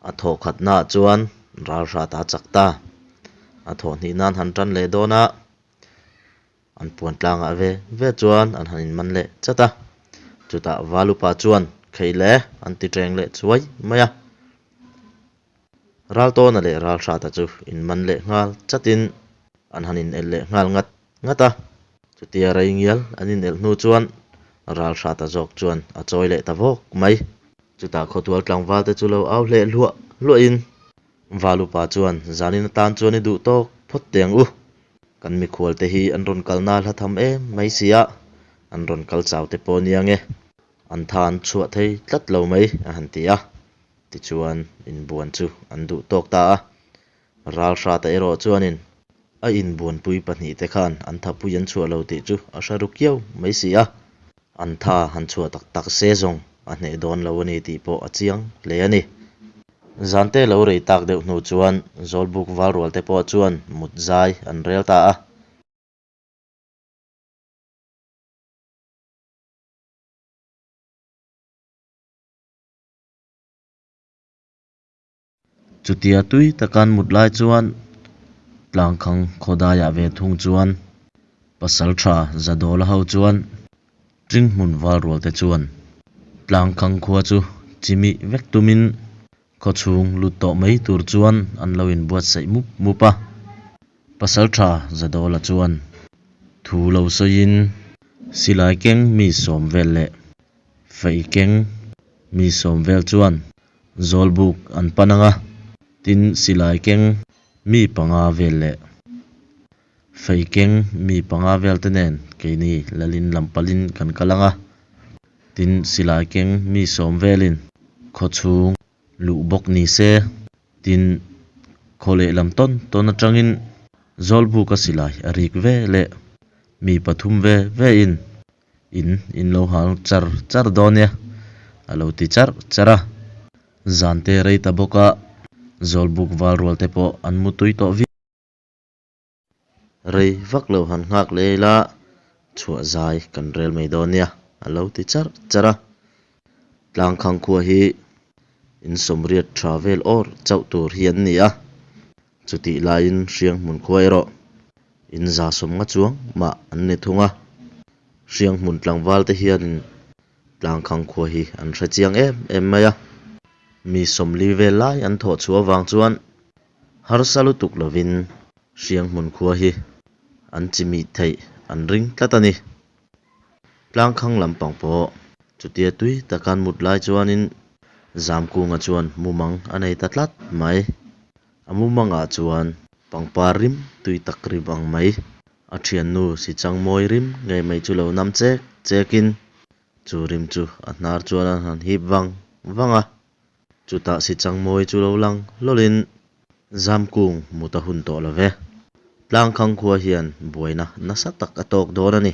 A thawh khatnaah chuan Ralhrata a chak ta. A thawh hnih nan han tan leh dawn a, an puan tlangah ve ve chuan an han inman leh chat a. Chutah Valupa chuan Kheih le an ti ṭeng leh chuai mai a. Raltawna leh Ralhrata chu inman leh nghal chatin an han inelh leh nghal ngat ngat a. Chutia rei ngial an inelh hnu chuan Ralhrata zawk chuan a chawi leh ta vawk mai. Chutah khawtual tlangval te chu lo au hleh hluah hluahin Valupa chuan zanin atan chuan i duh tawk phawt teh ang u. Kan mikhual te hi an rawn kalna hla tham em mai si a, an rawn kal chau te pawh nia nge an tha an chhuah thei tlat lo mai a han ti a. Tichuan, inbuan chu an duh tawk ta a. Ralhrata erawh chuanin a inbuanpui pahnihte khan an thapui an chhuah lo tih chu a hre ru kiau mai si a. An tha han chhuah tak tak se zawng a hneh dawn lo a ni tih pawh a chiang hle a ni. Zante lo rei tak deuh hnu chuan Zawlbuk Valrualte pawh chuan mut zai an rel ta a. Chutia tui taka an mut lai chuan Tlangkhang khawdaiah ve thung chuan pasal tha Zadawla ho chuan Tringhmun val rual te chuan Tlangkhang khua chu chimih vek tumin khawchhung lut tawh mai tur chuan an lo inbuatsaih mup mup a. Pasal tha Zadawla chuan thu lo sawiin silai keng mi sawm vel leh Fei keng mi sawm vel chuan Zawlbuk an pan ang a, tin silai keng mi panga vel leh fei keng mi panga vel te nen keini lalin lam palin kan kal ang a, tin silai keng mi sawm velin khawchhung luh bawk ni se, tin khaw lehlam tawn tawn atangin Zawlbuka silai a rik ve leh mi pathum ve vein In in lo hal char char dawn e, a lo ti charh charh a. Zan te rei ta bawk a, Zawlbuk val rual te pawh an mu tui tawh viau. Rei vak lo han nghak leh ila, chhuah zai kan rel mai dawn nia, a lo ti charh charh a. Tlangkhang khua hi in sawmriat tha vel awr chauh tur hi an ni a. Chutih laiin Hrianghmun khua erawh in za sawm nga chuang mah an ni thung a. Hrianghmun tlangval te hianin Tlangkhang khua hi an hre chiang em em mai a. Mi sawmli vel lai an thawh chhuah avang chuan harsa lutuk lovin Hrianghmun khua hi an chimih theih an ring tlat a ni. Tlangkhang lampang pawh chutia tui taka an mut lai chuanin Zamkunga chuan mumang a nei ta tlat mai. A mumangah chuan pangpar rim tui tak rim ang mai. A thiannu si chang mawi rim ngei mai chu lo nam chek chekin chu rim chu a hnar chuan a han hip vang vang a. Chutah si chang mawi chu lo lang hlawlin Zamkung mut a hun tawh lo ve. Tlangkhang khua hian buaina nasa tak a tawk dawn a ni.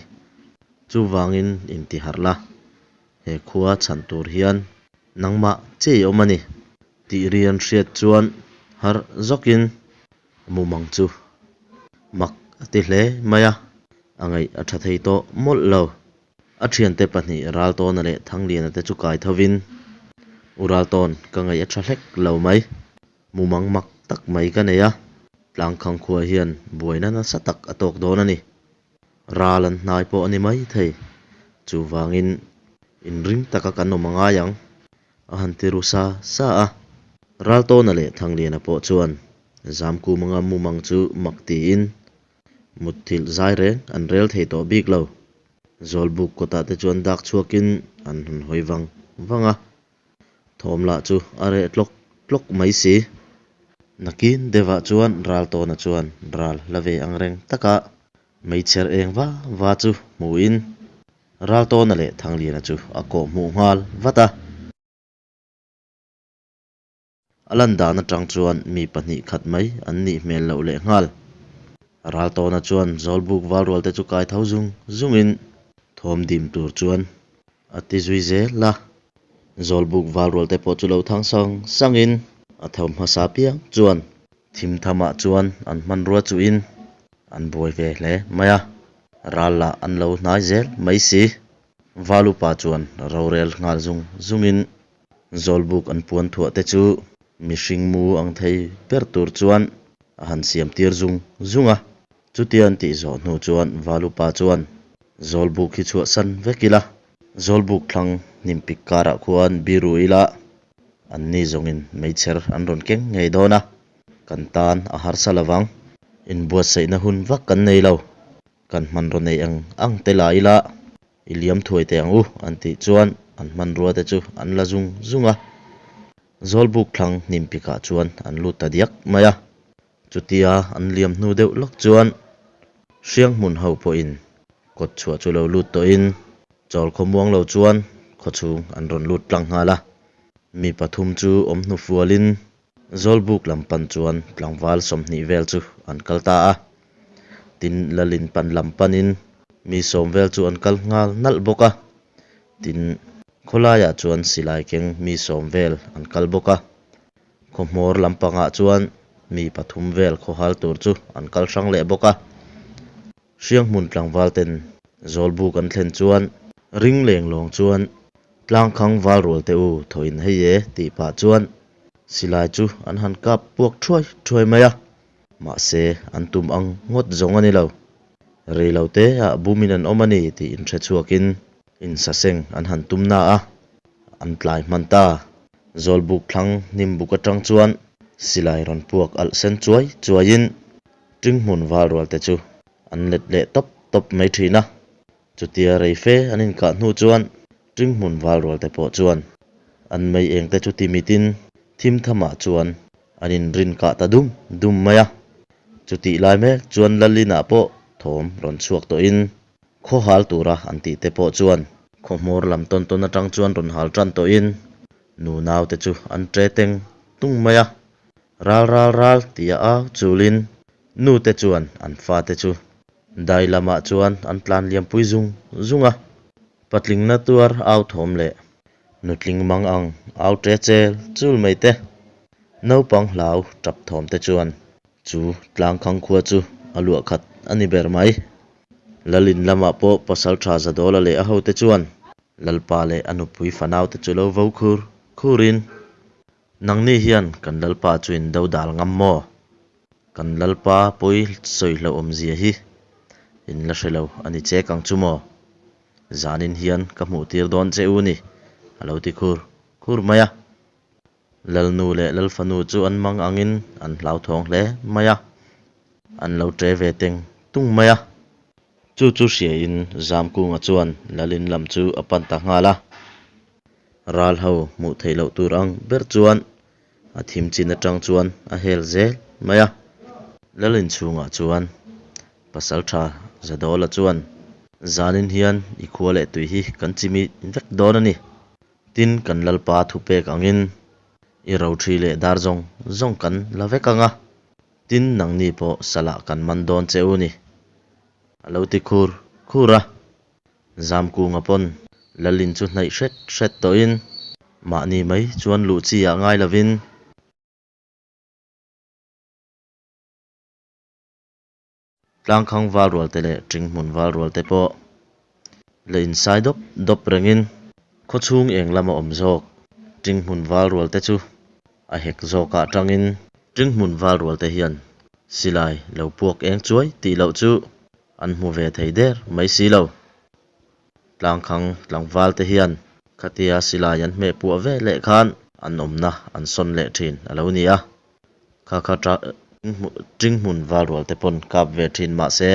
Chuvangin intiharh la, he khua chhan tur hian nangmah chei awm a ni. Tih ri an hriat chuan harh zawkin mumang chu mak a ti hle mai a, a ngaih a tha thei tawh mawlh lo. A thiante pahnih Raltawna leh Thangliana te chu kai thovin, U Raltawn, ka ngaih a tha hlek lo mai. Mumang mak tak mai ka nei a, Tlangkhang khua hian buaina nasa tak a tawk dawn a ni. Ral an hnai pawh a ni mai thei. Chuvangin inring taka kan awm a ngai ang. A han ti ru sa sa a. Raltawna leh Thangliana pawh chuan Zamkumanga mumang chu mak tiin mutthilh zai reng an rel thei tawh bik lo. Zawlbuk kawtah te chuan dak chhuakin an han hawi vang vang a. Thawm lah chu a reh tlawk tlawk mai si. Nakin deuhah chuan Raltawna chuan ral la ve ang reng taka. Meichher eng va va chu hmuhin Raltawna leh Thangliana chu a kawh hmuh nghal vat a. A lan dan atang chuan mi pahnih khat mai an nih hmel loh leh nghal. Raltawna chuan Zawlbuk valrual te chu kai tho zung zungin thawm dim tur chuan a ti zui zel a. Zawlbuk valrual te pawh chu lo thang sang sangin a tho hmasa piang chuan thim thamah chuan an hmanrua chuhin an buai ve hle mai a. Ral lah an lo hnai zel mai si. Valupa chuan rorel nghal zung zungin Zawlbuk an puan thuah te chu mihring mu ang thei ber tur chuan a han siam tir zung zung a. Chutia an tih zawh hnu chuan Valupa chuan Zawlbuk hi chhuahsan vek ila, Zawlbuk thlang hnimpik karah khuan biru ila anni zawngin meichher an rawn keng ngei dawn a, kan tan a harsa lovang. Inbuatsaihna hun vak kan nei lo, kan hmanraw nei ang ang te la ila I liam thuai teh ang u, an tih chuan an hmanrua te chu an la zung zung a. Zawlbuk thlang hnim pikah chuan an lut ta diak mai a. Chutia an liam hnu deuh lawk chuan Hrianghmun ho pawhin kawt chhuah chu lo lut tawhin chawl khawmuang lo chuan khawchhung an rawn lut tlang nghal a. Mi pathum chu awm hnu fualin Zawlbuk lam pan chuan tlangval 20 vel chu an kal ta a, tin Lalin pan lam panin mi 10 vel chu an kal nghal nalh bawk a, tin khawlaiah chuan silai keng mi 10 vel an kal bawk a, khawhmawr lampangah chuan mi pathum vel khawhal tur chu an kal hrang leh bawk a. Hrianghmun tlangval ten Zawlbuk an thlen chuan ring leng lawng chuan Tlangkhang val rual te u thawhin hei e tih pah chuan silai chu an han kap puak thuai thuai mai a, mahse an tum ang ngawt zawng a ni lo. Rei lo te ah bumin an awm a ni tih inhre chhuakin insaseng an han tum na a, an tlai hman ta. Zawlbuk thlang hnim buk atang chuan silai rawn puak alh sen chuai chuaiin Tinghmun val rual te chu an let leh tawp tawp mai thin a. Chutia rei fe an inkah hnu chuan Tinghmun val rual te pawh chuan an mei eng te chu ti mitin thim thamah chuan an inrin kah ta dum dum mai a. Chutih lai mek chuan Lalinah pawh thawm rawn chhuak tawhin khaw hal tura an tih te pawh chuan khaw hmawr lam tawn tawn atang chuan rawn hal tan tawhin nunau te chu an ṭe teng tung mai a. Ral ral ral tia au chulin nu te chuan an fate chu dai lamah chuan an tlan liampui zung zung a, patling na tuar au thawm leh nutling mang ang au ṭe chel chul mai te, naupang hlau ṭap thawm te chuan chu tlangkhang khua chu a luah khat a ni ber mai. Lalin lamah pawh pasalṭha Zadawla leh a hote chuan Lalpa leh a nupui fanaute chu lo vo khur khurin Nangni hian kan Lalpa chu in do dal ngam maw? Kan Lalpa pawi sawi hlauhawmzia hi in la hre lo a ni chek ang chu maw? Zanin hian ka hmuh tir dawn che u ni, a lo ti khur khur mai a. Lalnu leh Lalfanu chu an mang angin an hlauthawng hle mai a, an lo ṭe ve teng tung mai a. Chu chu hriain Zamkunga chuan Lalin lam chu a pan ta nghal a. Ral ho hmuh theih loh tur ang ber chuan a thim chin atang chuan a hel zel mai a. Lalin chhungah chuan Pasaltha Zadawla chuan, Zanin hian i khua leh tui hi kan chimi vek dawn a ni. Tin, kan Lalpa thupek angin i rothi leh dar zawng zawng kan la vek ang a. Tin, nangni pawh salah kan man dawn che u ni, a lo ti khur khur a. Zamkunga pawn Lalin chu hnaih hret hret tawhin mahni mai chuan luh chi ah ngai lovin, Tlangkhang val rual te leh Tinghmun val rual te pawh la insai dawp dawp rengin khawchhung eng lama awm zawk Tinghmun val rual te chu a hek zawkah tangin Tinghmun val rual te hian silai lo puak eng chuai tih loh chu an hmu ve thei der mai si lo. Tlangkhang tlangval te hian khatia silai an hmeh puah ve leh khan an awmna an sawn leh thin a lo ni a. Kha kha Tinghmun val rual te pawn kap ve thin mahse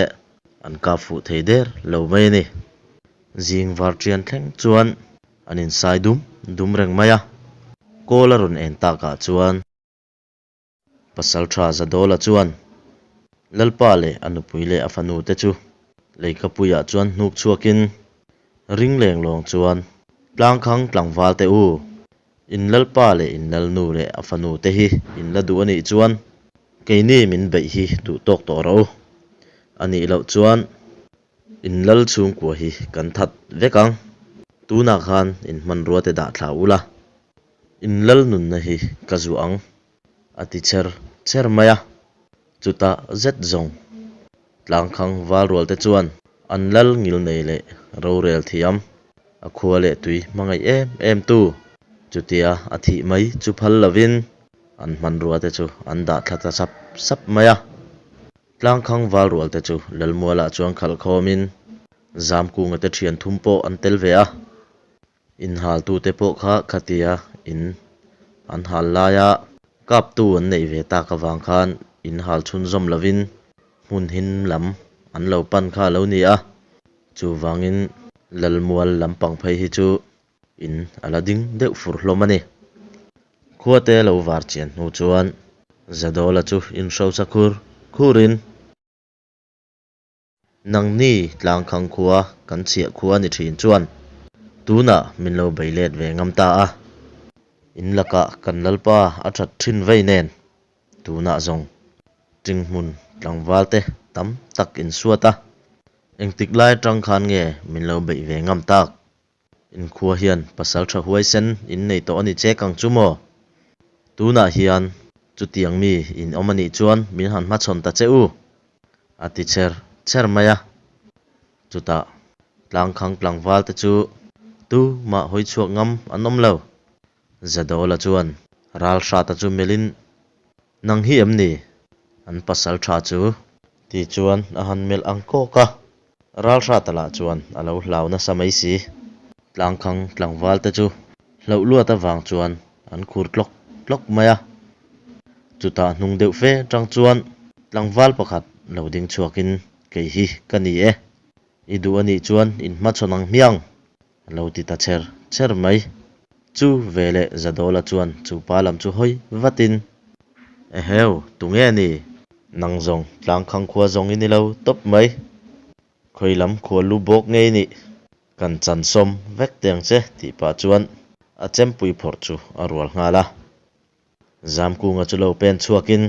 an kap fuh thei der lo mai a ni. Zing var ṭian thleng chuan an insai dum dum reng mai a. Kawl a rawn en takah chuan. Pasalṭha Zadawla chuan Lalpa leh a nupui leh a fanu te chu. Leikapuiah chuan hnuk chhuakin ring leng lawng chuan Tlangkhang tlangval te u, in lalpa leh in lalnu leh a fanu te hi in la duh a nih chuan keini min beih hi duh tawk tawh rawh u. A nih loh chuan in lal chhungkua hi kan that vek ang. Tunah khan in hmanrua te dah thla ula, in lal nunna hi ka zuah ang. A ti cher cher mai a, chutah zet zawng tlangkhang val rual te chuan an lal ngil nei leh rorel thiam, a khua leh tui hmangaih em em tu, chutia a thih mai chu phal lovin an hmanrua te chu an dah thla ta sap sap mai a. Tlangkhang val rual te chu Lalmualah chuan khalh khawmin Zamkunga te thian thum pawh an tel ve a. Inhaltute pawh kha khatia in an hal laia kaptu an neih ve tak avang khan in hal chhunzawm lovin hmun him lam an lo pan kha a lo ni a, chuvangin Lalmual lampang phei hi chu in a la ding deuh fur hlawm a ni. Khuate lo var chian hnu chuan Zadawla chu inhrosa khur khurin. Nangni tlangkhang khua kan chhiah khua ni thin chuan tunah min lo bei let ve ngam ta a, in lakah kan Lalpa a that thin vei nen tunah zawng Tinghmun tlangval te tam tak in suat a, engtik lai atang khan nge min lo beih ve ngam tak? Inkhua hian pasal tha huaisen in nei tawh a ni chek ang chu maw? Tunah hian chutiang mi in awm a nih chuan min han hmachhawn ta che u, a ti cher cher mai a. Chutah tlangkhang tlangval te chu tumah hawi chhuak ngam an awm lo. Zadawla chuan Ralhrata chu melhin, Nang hi em ni? An pasal tha chu ti chuan a han melh ang kawk a. Ralhrata lah chuan a lo hlau nasa mai si. Tlangkhang tlangval te chu hlauh luat avang chuan an khur tlawk tlawk mai a. Chutah hnung deuh fe tang chuan tlangval pakhat lo ding chhuakin, Kei hi ka ni e. I duh a nih chuan in hmachhawn ang hmiang. A lo ti ta cher cher mai. Chu veleh Zadawla chuan chu pa lam chu hawi vatin, Eheu, tunge ni? Nang zawng tlangkhang khua zawng i ni lo tawp mai. Khawi lam khua lu bawk ngei nih? Kan chan sawm vek teh ang che tih pah chuan a chempui phawrh chu a rual nghal a. Zamkunga chu lo pen chhuakin,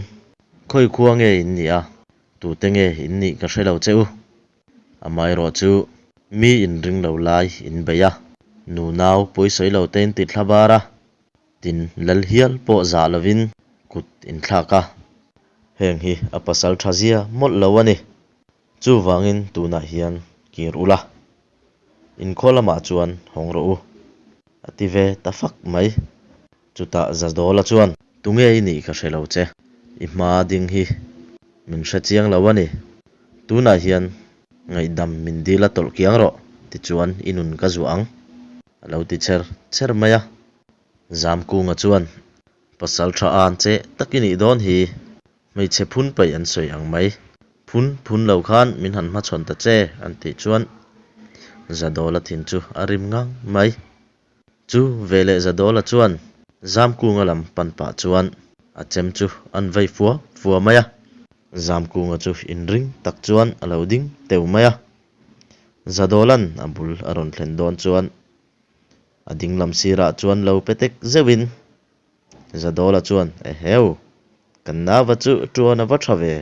Khawi khua nge in nih a? Tute nge in nih ka hre lo che u. Amaherawh chu mi inring lo lai in bei a, nunau pawisawi lo te in ti thla bar a, tin lal hial pawh zah lovin kut in thlak a. Heng hi a pasal tha zia mawlh lo a ni. Chuvangin tunah hian kir ula, inkhaw lamah chuan hawng rawh u, a ti ve ta fak mai. Chutah Zadawla chuan, Tunge i nih ka hre lo che, i hma ding hi min hre chiang lo a ni. Tunah hian ngaihdam min dil a tawlh kiang rawh, tichuan i nun ka zuah ang, a lo ti cher cher mai a. Zamkunga chuan, Pasal tha an che tak i nih dawn hi, hmeichhe phun paih an sawi ang mai. Phun phun lo khan min han hmachhawn ta che, an tih chuan Zadawla thin chu a rim ngang mai. Chu veleh Zadawla chuan Zamkunga lam pan pah chuan a chem chu an vei fua fua mai a. Zamkunga chu inring tak chuan a lo ding teu mai a. Zadawla'n a bul a rawn thlen dawn chuan a ding lam sirah chuan lo pe tek zeuhin Zadawla chuan, Eheu! Kan nauva chu tuan a va tha ve!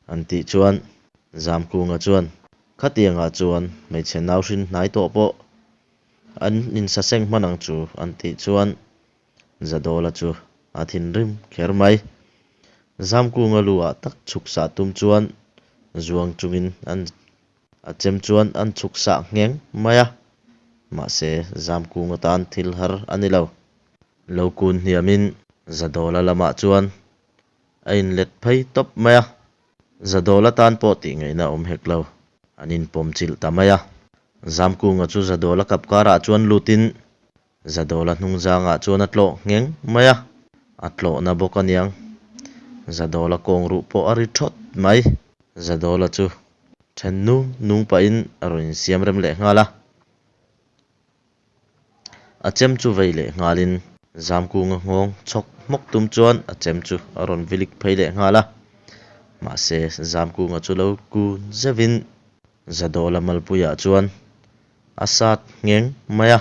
An tih chuan Zamkunga chuan khatiangah chuan hmeichhe nau hrin hnai tawh pawh an insaseng hman ang chu an tih chuan Zadawla chu a thinrim kher mai. Zamkunga lu ah tak chhuk sah tum chuan zuang chungin an a chem chuan an chhuk sah ngheng mai a, mahse Zamkunga tan thil har a ni lo. Lo kun hniamin Zadawla lamah chuan A inlet phei tawp mai a, Zadawla tan pawh tih ngaihna a awm hek lo. An inpawm chilh ta mai a. Zamkunga chu Zadawla kap karah chuan lutin Zadawla hnungzangah chuan a tlawh ngheng mai a, a tlawhna bawk aniang. Zadawla kawng ruh pawh a ri thawt mai. Zadawla chu then nung nung pahin a rawn insiam rem leh nghal a. A chem chu vei leh nghalin Zamkunga nghawng chhawk hmawk tum chuan a chem chu a rawn vilik phei leh nghal a. Mahse, Zamkunga chu lo kun zeuhin Zadawla malpuiah chuan a sat ngheng mai a,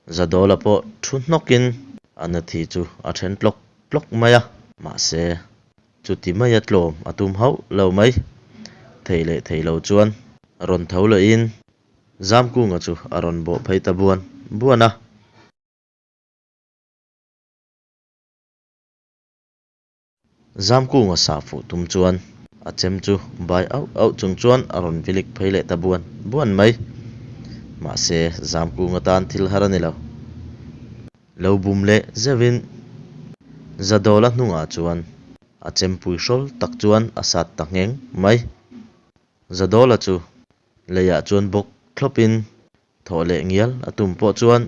Zadawla pawh thu hnawkin a na thi chu a then tlawk tlawk mai a, mahse chuti maia tlawm a tum hauh lo mai. Thei leh thei lo chuan rawn tho lehin Zamkunga chu a rawn bawh phei ta buan buan a. Zamkunga sah fuh tum chuan a chem chu bai auh auh chung chuan a rawn vilik phei leh ta buan buan mai. Mahse, Zamkunga tan thil har a ni lo. Lo bum leh zeuhin Zadawla hnungah chuan a chempui hrawl tak chuan a sat ta ngheng mai. Zadawla chu leiah chuan bawk thlawpin Thawh leh ngial a tum pawh chuan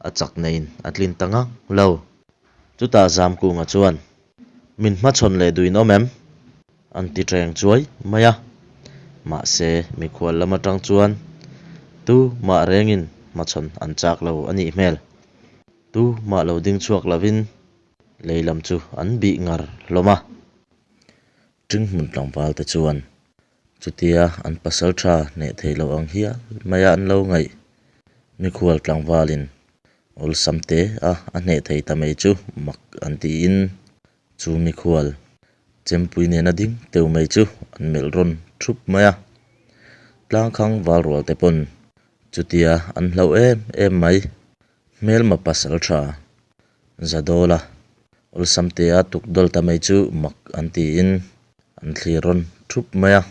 a chak neiin a tlin ta ngang lo. Chutah Zamkunga chuan, Min hmachhawn leh duh in awm em? An ti reng chuai mai a. Mahse, mikhual lam atang chuan tu mah rengin hmachhawn an chak lo a nih hmel. Tu mah lo ding chhuak lovin lei lam chu an bih ngar hlawm a. Ṭinghmun tlangval te chuan Chutia an pasal tha hneh thei lo ang hial maia an lo ngaih mikhual tlangvalin awlsam te a a hneh thei ta mai chu mak an tiin chu mikhual chempui nena ding teu mai chu an melh rawn thup mai a. Tlangkhang valrual te pawn chutia an hlauh em em mai hmelma pasal tha Zadawla awlsam te a tuk dawl ta mai chu mak an tiin an thlir rawn thup mai a,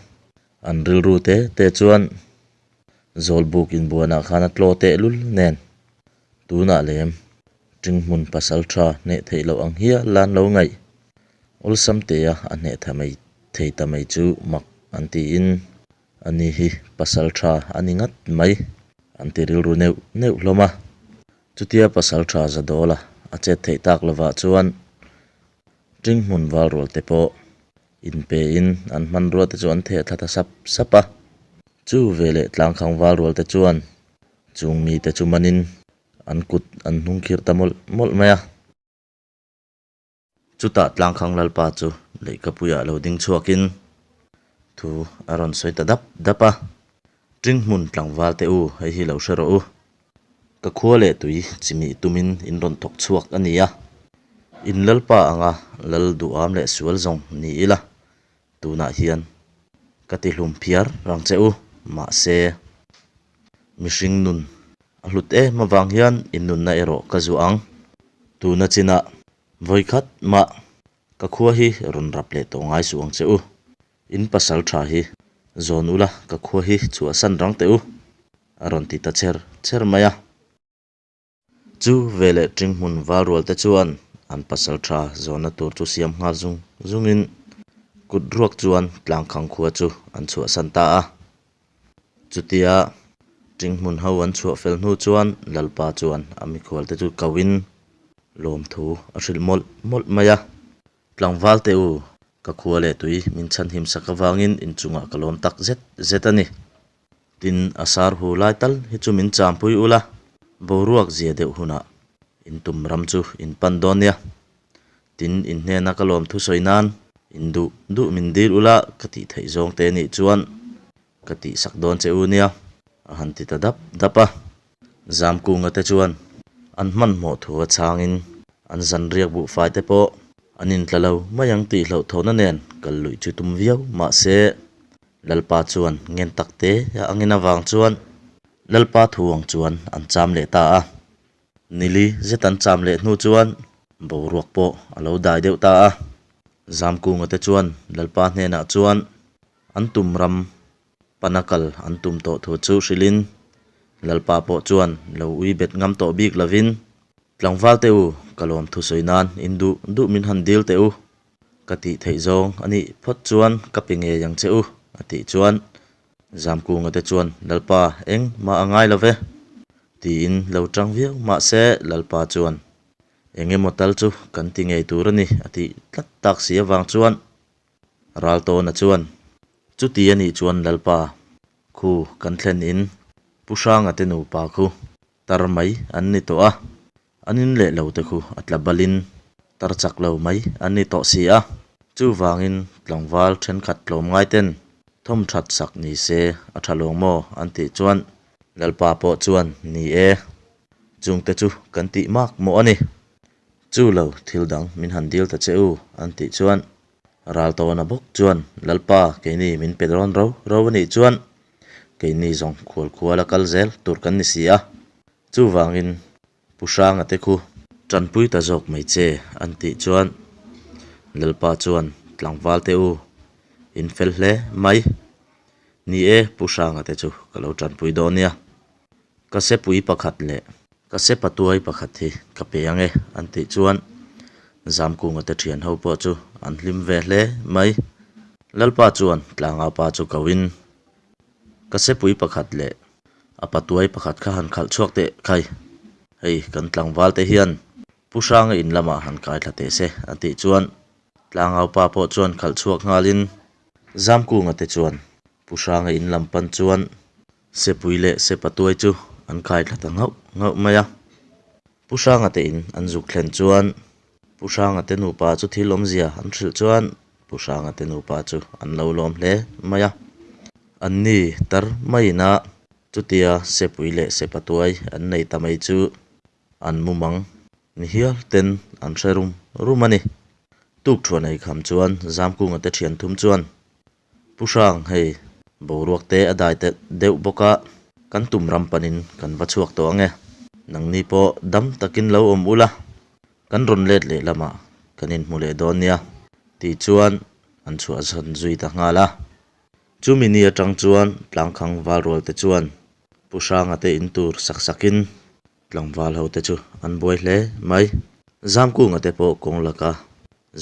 an rilru te te chuan Zawlbuk inbuanah khan a tlaw teh lul nen tunah lem Ṭinghmun pasal tha hneh theih loh ang hial la an lo ngaih awlsam te a a hneh tha mai thei ta mai chu mak an tiin ani hi pasal tha a ni ngat mai an ti rilru neuh neuh hlawm a. Chutia Pasalṭha Zadawla a chet theih tak lovah chuan Ṭinghmun valrual te pawh inpein an hmanrua te chu an theh thla ta sap sap a. Chu veleh Tlangkhang valrual te chuan chung mite chu manin an kut an hnungkhirh ta mawlh mawlh mai a. Chutah Tlangkhang Lalpa chu leihkapuiah lo ding chhuakin thu a rawn sawi ta dap dap a, Ṭinghmun tlangval te u, hei hi lo hre rawh u. Ka khua leh tui chimih tumin in rawn thawk chhuak a ni a, in Lalpa anga Lal duham leh sual zawng ni ila, tunah hian ka ti hlum phiar rang che u, mahse mihring nun a hlut em avang hian in nunna erawh ka zuah ang, tuna chinah Vawikhat mah ka khua hi rawn rap leh tawh ngai suh ang che u. In pasal tha hi zawn ula ka khua hi chhuahsan rang teh u, a rawn ti ta cher cher mai a. Chu veleh Ṭinghmun valrual te chuan an pasal tha zawnna tur chu siam nghal zung zungin kut ruak chuan Tlangkhang khua chu an chhuahsan ta a. Chutia Ṭinghmun ho an chhuah fel hnu chuan Lalpa chuan a mikhual te chu koin lawmthu a hrilh mawlh mawlh mai a. Tlangval te u, ka khua leh tui min chhanhim sak avangin inchungah ka lawm tak zet zet a ni. Tin, a sar hu lai tal hi chu min champui ula, boruak zia deuh hunah in tum ram chu in pan dawn nia. Tin, in hnena ka lawmthu sawi nan in duh duh min dil ula ka tih theih zawng te nih chuan ka tih sak dawn che u nia, a han ti ta dap dap a. Zamkunga te chuan an hmanhmawh thu a chhangin an zan riak buhfai te pawh an intla lo mai ang tih hlauhthawhna nen kal luih chu tum viau mahse Lalpa chuan ngen tak te a angin avang chuan Lalpa thu ang chuan an cham leh ta a. Nili zet an cham leh hnu chuan boruak pawh a lo dai deuh ta a. Zamkunga te chuan Lalpa hnenah chuan an tum ram pana kal an tum tawh thu chu hrilhin Lalpa pawh chuan lo ui bet ngam tawh bik lovin, Tlangval teh u, ka lawm thusawi nan in duh duh min han dil teh u, ka tih theih zawng a nih phawt chuan ka pe ngei ang che u, a tih chuan Zamkunga te chuan Lalpa eng mah a ngai lo ve, tiin lo tang viau mahse Lalpa chuan eng emaw tal chu kan ti ngei tur a ni a tih tlat tak si avang chuan Raltawna chuan chuti a nih chuan Lalpa khu kan thlen in Pu Hranga te nupa khu tar mai an ni tawh a, An in leh lo te khu a tla balin tar chak lo mai an ni tawh si a. Chuvangin tlangval thenkhat tlawm ngai ten Thawm that sak ni se a tha lawng maw an tih chuan Lalpa pawh chuan ni e, chungte chu kan tih mak mawh a ni. Chu lo thil dang min han dil ta che u an tih chuan Raltawna bawk chuan Lalpa keini min pe dawn ro ro a nih chuan keini zawng khual khual a kal zel tur kan ni si a, chuvangin Pu Hranga te khu tanpui ta zawk mai che an tih chuan Lalpa chuan tlangval te u in fel hle mai. Ni e, Pu Hranga te chu ka lo tanpui dawn nia. Ka sepui pakhat leh ka sepatuai pakhat hi ka pe ang e an tih chuan Zamkunga te thian ho pawh chu an hlim ve hle mai. Lalpa chuan tlangaupa chu ko in Ka sepui pakhat leh a patuai pakhat kha han khalh chhuak teh khai. Hei kan tlangval te hian Pu Hranga in lamah han kai thla teh se a tih chuan tlangaupa pawh chuan khalh chhuak nghalin Zamkunga te chuan Pu Hranga in lam pan chuan sepui leh sepatuai chu an kai thla ta nghauh nghauh mai a. Pu Hranga te in an zuk thlen chuan Pu Hranga te nupa chu thil awmzia an hrilh chuan Pu Hranga te nupa chu an lo lawm hle mai a. An ni tar maiin a chutia sepui leh sepatuai an nei ta mai chu an mumang ni hial ten an hre rum rum a ni. Tukthuan ei kham chuan Zamkunga te thian thum chuan Pu Hrang, hei boruak te a dai telh deuh bawk a, kan tum ram panin kan va chhuak tawh ang e. Nangni pawh dam takin lo awm ula, kan rawn let leh lamah kan inhmu leh dawn nia, tih chuan an chhuahsan zui ta nghal a. Chumi ni atang chuan tlangkhang valrual te chuan Pu Hranga te in tur sak sakin tlangval ho te chu an buai hle mai. Zamkunga te pawh kawng laka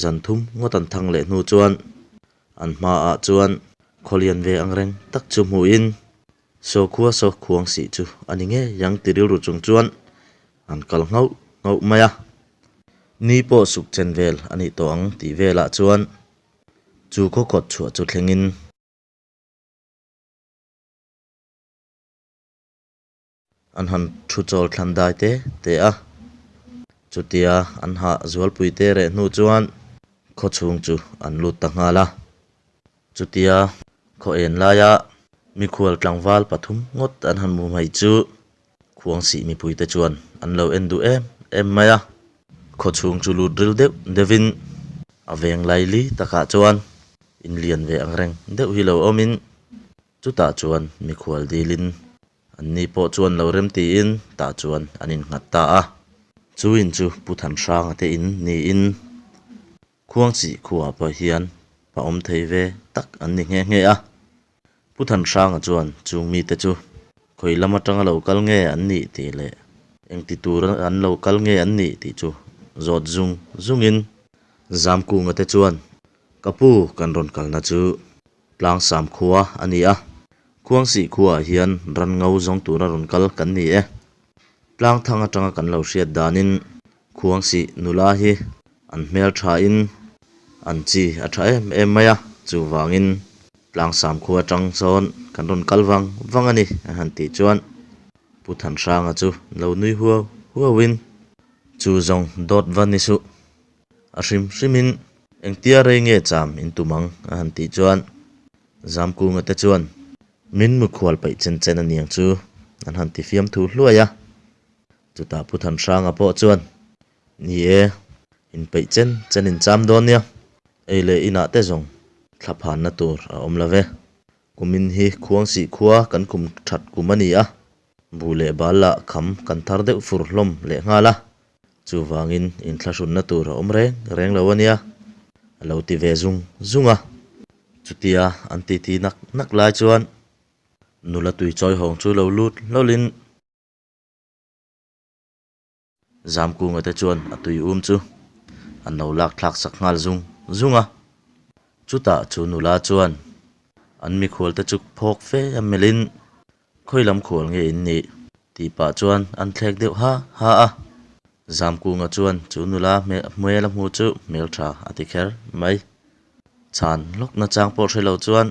zan thum ngawt an thang leh hnu chuan An hmaah chuan khawlian ve ang reng tak chu hmuhin Sawkhua saw khuang sih chu a ni ngei ang ti rilru chung chuan an kal nghauh nghauh mai a. Ni pawh suk chen vel a nih tawh ang tih velah chuan chu khaw kawt chhuah chu thlengin. An han thu chawl thlan dai te te a, chutia an hah zualpui te reh hnu chuan khaw chhung chu an lut ta nghal a. Chutia khaw en laia mikhual tlangval pathum ngawt an han hmu mai chu khuangsih mipuite chuan an lo en duh em em mai a. Khaw chhung chu lut ril deuh deuhin a veng laili takah chuan inlian ve ang reng deuh hi lo awmin Chutah chuan mikhual dilin anni pawh chuan lo rem tiin tah chuan an innghat ta a. Chu in chu Pu Thanhranga te in niin Khuangchih khuaah pawh hian pa awm thei ve tak an ni nghe nghe a. Pu Thanhranga chuan chung mite chu khawi lam atanga lo kal nge an nih tih leh engti tur an lo kal nge an nih tih chu zawt zung zungin Zamkunga te chuan Ka pu kan rawn kalna chu Tlangsam khua a ni a, Khuangsih khuaah hian ran ngo zawng tura rawn kal kan ni e. Tlangthang atanga kan lo hriat danin Khuangsih nula hi an hmel thain an chi a tha em em mai a, chuvangin Tlangsam khua atang sawn kan rawn kal vang vang a ni a han tih chuan Pu Thanhranga chu lo nui huau huauin chu zawng dawt va ni suh. A hrim hrimin engtia rei nge cham in tum ang a han tih chuan Zamkunga te chuan min mukhual paih chen chen a niang chu an han ti fiam thu hluai a. Chutah Pu Thanhranga pawh chuan Ni e, in peih chen chen in cham dawn nia, ei leh inah te zawng thla phanna tur a awm lo ve. Kumin hi Khuangsih khua kan kum that kum a ni a, buh leh bal lah kham kan thar deuh fur hlawm leh nghal a. Chuvangin inthlahrunna tur a awm reng reng lo a nia, a lo ti ve zung zung a. Chutia an titi nak nak lai chuan nula tui chawi hawng chu lo lut hlawlhin Zamkunga te chuan a tui um chu an lo lak thlak sak nghal zung zung a. Chutah chu nula chuan an mikhual te chu phawk fe a melhin Khawi lam khual nge in nih? tih pah chuan an thlek deuh ha ha a. Zamkunga chuan chu nula hmel a hmu chu hmeltha a ti kher mai. Chhan lawk nachang pawh hre lo chuan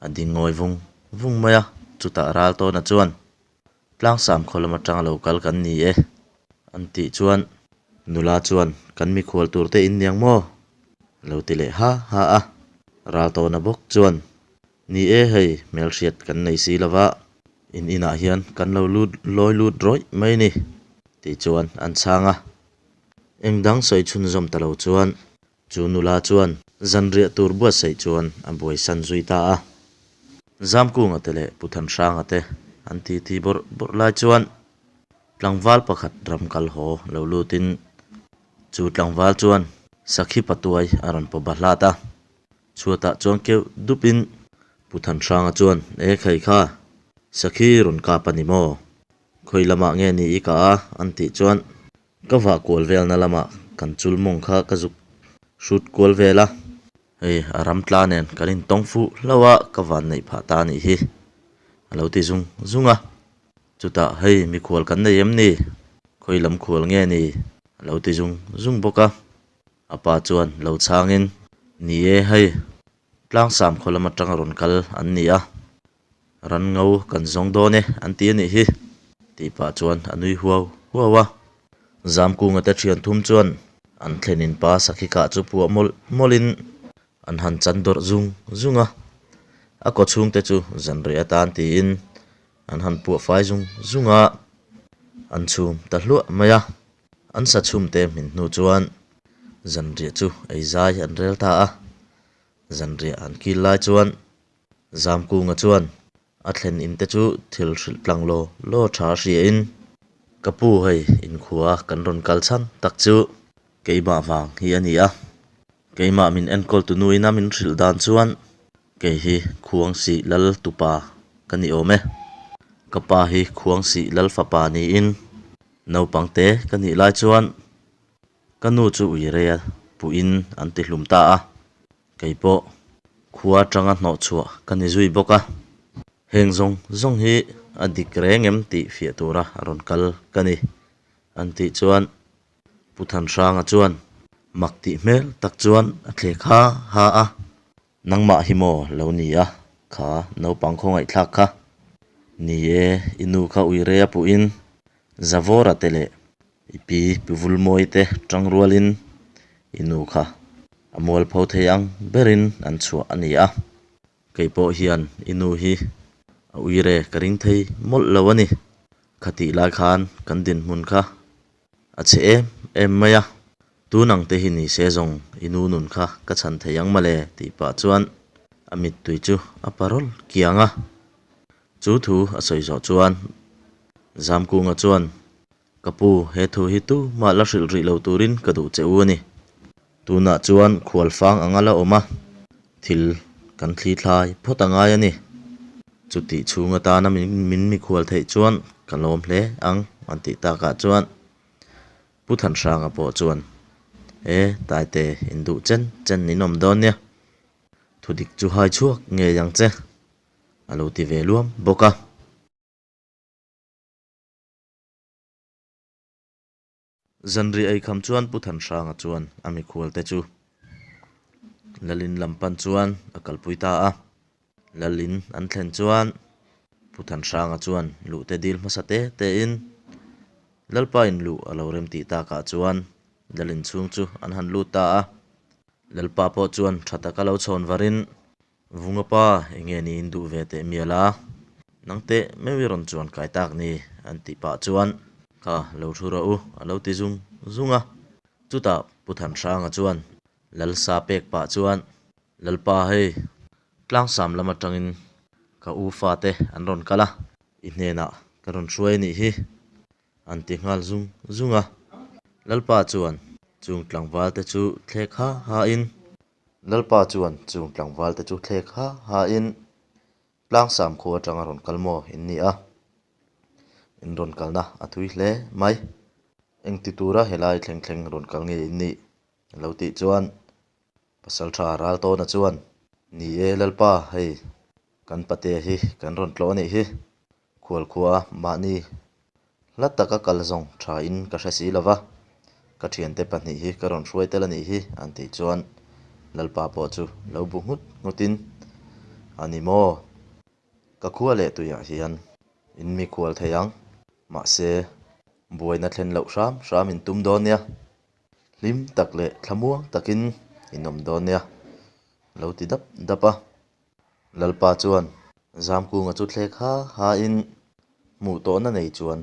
a ding ngawi vung vung mai a, chutah Raltawna chuan, Tlangsam khaw lam atanga lo kal kan ni e, an tih chuan nula chuan, Kan mikhual tur te in niang maw? lo ti leh ha ha a. Raltawna bawk chuan. Ni e hei, hmelhriat kan nei si lo va, in inah hian kan lo lut lawi lut rawih mai ni, tih chuan an chhang a. Eng dang sawi chhunzawm ta lo chuan chu nula chuan zanriah tur buatsaih chuan a buaisan zui ta a. Zamkunga te leh Pu Thanhranga te an titi bawrh bawrh lai chuan tlangval pakhat ram kal haw lo lutin chu tlangval chuan sakhi patuai a rawn paw bahlat a. Chhuatah chuan keuh dupin Pu Thanhranga chuan, E khai kha, sakhi rawn kap a ni maw? Khawi lamah nge ni i kah a? an tih chuan ka vah kual velna lamah kan chul mawng kha ka zuk hrut kual vel a. Hei a ram tla nen kan intawng fuh hlauh a, ka van neih phah ta a nih hi, a lo ti zung zung a. Chutah hei mikhual kan nei em ni? Khawi lam khual nge ni? a lo ti zung zung bawk a. A pa chuan lo chhangin, Ni e hei, tlangsam khaw lam atanga rawn kal an ni a, ran ngo kan zawng dawn e an ti a nih hi, tih pah chuan a nui huau huau a. Zamkunga te thian thum chuan an thlenin pa sakhi kah chu puah mawlh mawlhin an han chan dawrh zung zung a, a kaw chhungte chu zanriah atan tiin an han puah fai zung zung a, an chhum ta hluah mai a. An sa chhumte hmin hnu chuan zanriah chu ei zai an rel ta a, zanriah an kil lai chuan Zamkunga chuan a thlen in te chu thil hrilh tlang law law tha hriain, Ka pu hei inkhua kan rawn kal chhan tak chu keimah vang hi a ni a, keimah min enkawl tu nuin a min hrilh dan chuan kei hi Khuangsih Lal tupa ka ni awm e. Ka pa hi Khuangsih Lal fapa niin Naupang te ka nih lai chuan ka nu chu uirea puhin an ti hlum ta a, kei pawh khua atanga hnawh chhuah ka ni zui bawk a, heng zawng zawng hi a dik reng em tih fiah tura rawn kal ka ni an tih chuan Pu Thanhranga chuan mak tih hmel tak chuan a thlek ha ha a. Nangmah hi maw lo ni a, kha naupang khawngaihthlak kha. Ni e, i nu kha uire a puhin Zavawra te leh i pi pi Vulmawi te tang rualin i nu kha a mualpho thei ang berin an chhuah a ni a. Kei pawh hian i nu hi a uire ka ring thei mawlh lo a ni. Khatih lai khan kan dinhmun kha A chhe em em mai a, tun ang te hi ni se zawng i nu nun kha ka chhan thei ang mawle tih pah chuan a mittui chu a parawl kiang a. Chu thu a sawi zawh chuan Zamkunga chuan, Ka pu, he thu hi tu mah la hrilh rih lo turin ka duh che u a ni. Tunah chuan khualfang anga la awm a, thil kan thli thlai phawt a ngai a ni. Chutih chhung atana min mikhual theih chuan ka lawm hle ang an tih takah chuan Pu Thanhranga pawh chuan, E, Taite, induh chen chen in awm dawn nia, thudik chu hai chhuak ngei ang che, a lo ti ve luam bawk a. Zanriah eikham chuan Pu Thanhranga chuan a mikhualte chu Lalin lam pan chuan a kalpui ta a. Lalin an thlen chuan Pu Thanhranga chuan luhte dil hmasa te tein Lalpa in luh a lo rem tih takah chuan Lalin chhung chu an han lut ta a. Lalpa pawh chuan tha taka lo chhawn varin Vunga pa, enge ni in duh ve teh mial a? Nang teh meuh i rawn chuan kai tak ni, an tih pah chuan, Kha, lo thu rawh u, a lo ti zung zung a. Chutah Pu Thanhranga chuan Lalsa pek pah chuan, Lalpa hei, Tlangsam lam atangin ka u fate an rawn kal a, i hnenah ka rawn hruai a nih hi, An ti nghal zung zung a. Lalpa chuan chung tlangvalte chu thlek ha ha in. Lalpa chuan chung tlangvalte chu thlek ha ha in, Tlangsam khua atanga rawn kal maw in ni a? In rawn kalna a thui hle mai. Engti tura helai thleng thleng rawn kal nge in nih? A lo tih chuan Pasaltha Raltawna chuan, Ni e Lalpa, hei kan patea hi kan rawn tlawh a nih hi. Khualkhua mahni hla taka kal zawng tha in ka hre si lova, ka thiante pahnih hi ka rawn hruai tel a nih hi an tih chuan Lalpa pawh chu lo bu nghut nghut in, A ni maw? Ka khua leh tuiah hian in mi khual thei ang, mahse buaina thlen loh hram hram in tum dawn nia, hlim tak leh thlamuang takin in awm dawn nia, lo ti dap dap a. Lalpa chuan Zamkunga chu thlek ha ha in hmuh tawhna nei chuan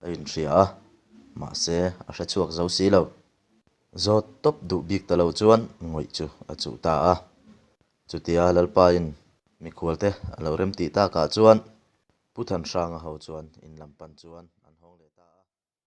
a inhria a, mahse a hre chhuak zo si lo. Zawt tawp duh bik ta lo chuan ngawih chu a chuh ta a. Chutia Lalpa in mikhualte a lo remtih takah chuan Pu Thanhranga ho chuan in lam pan chuan.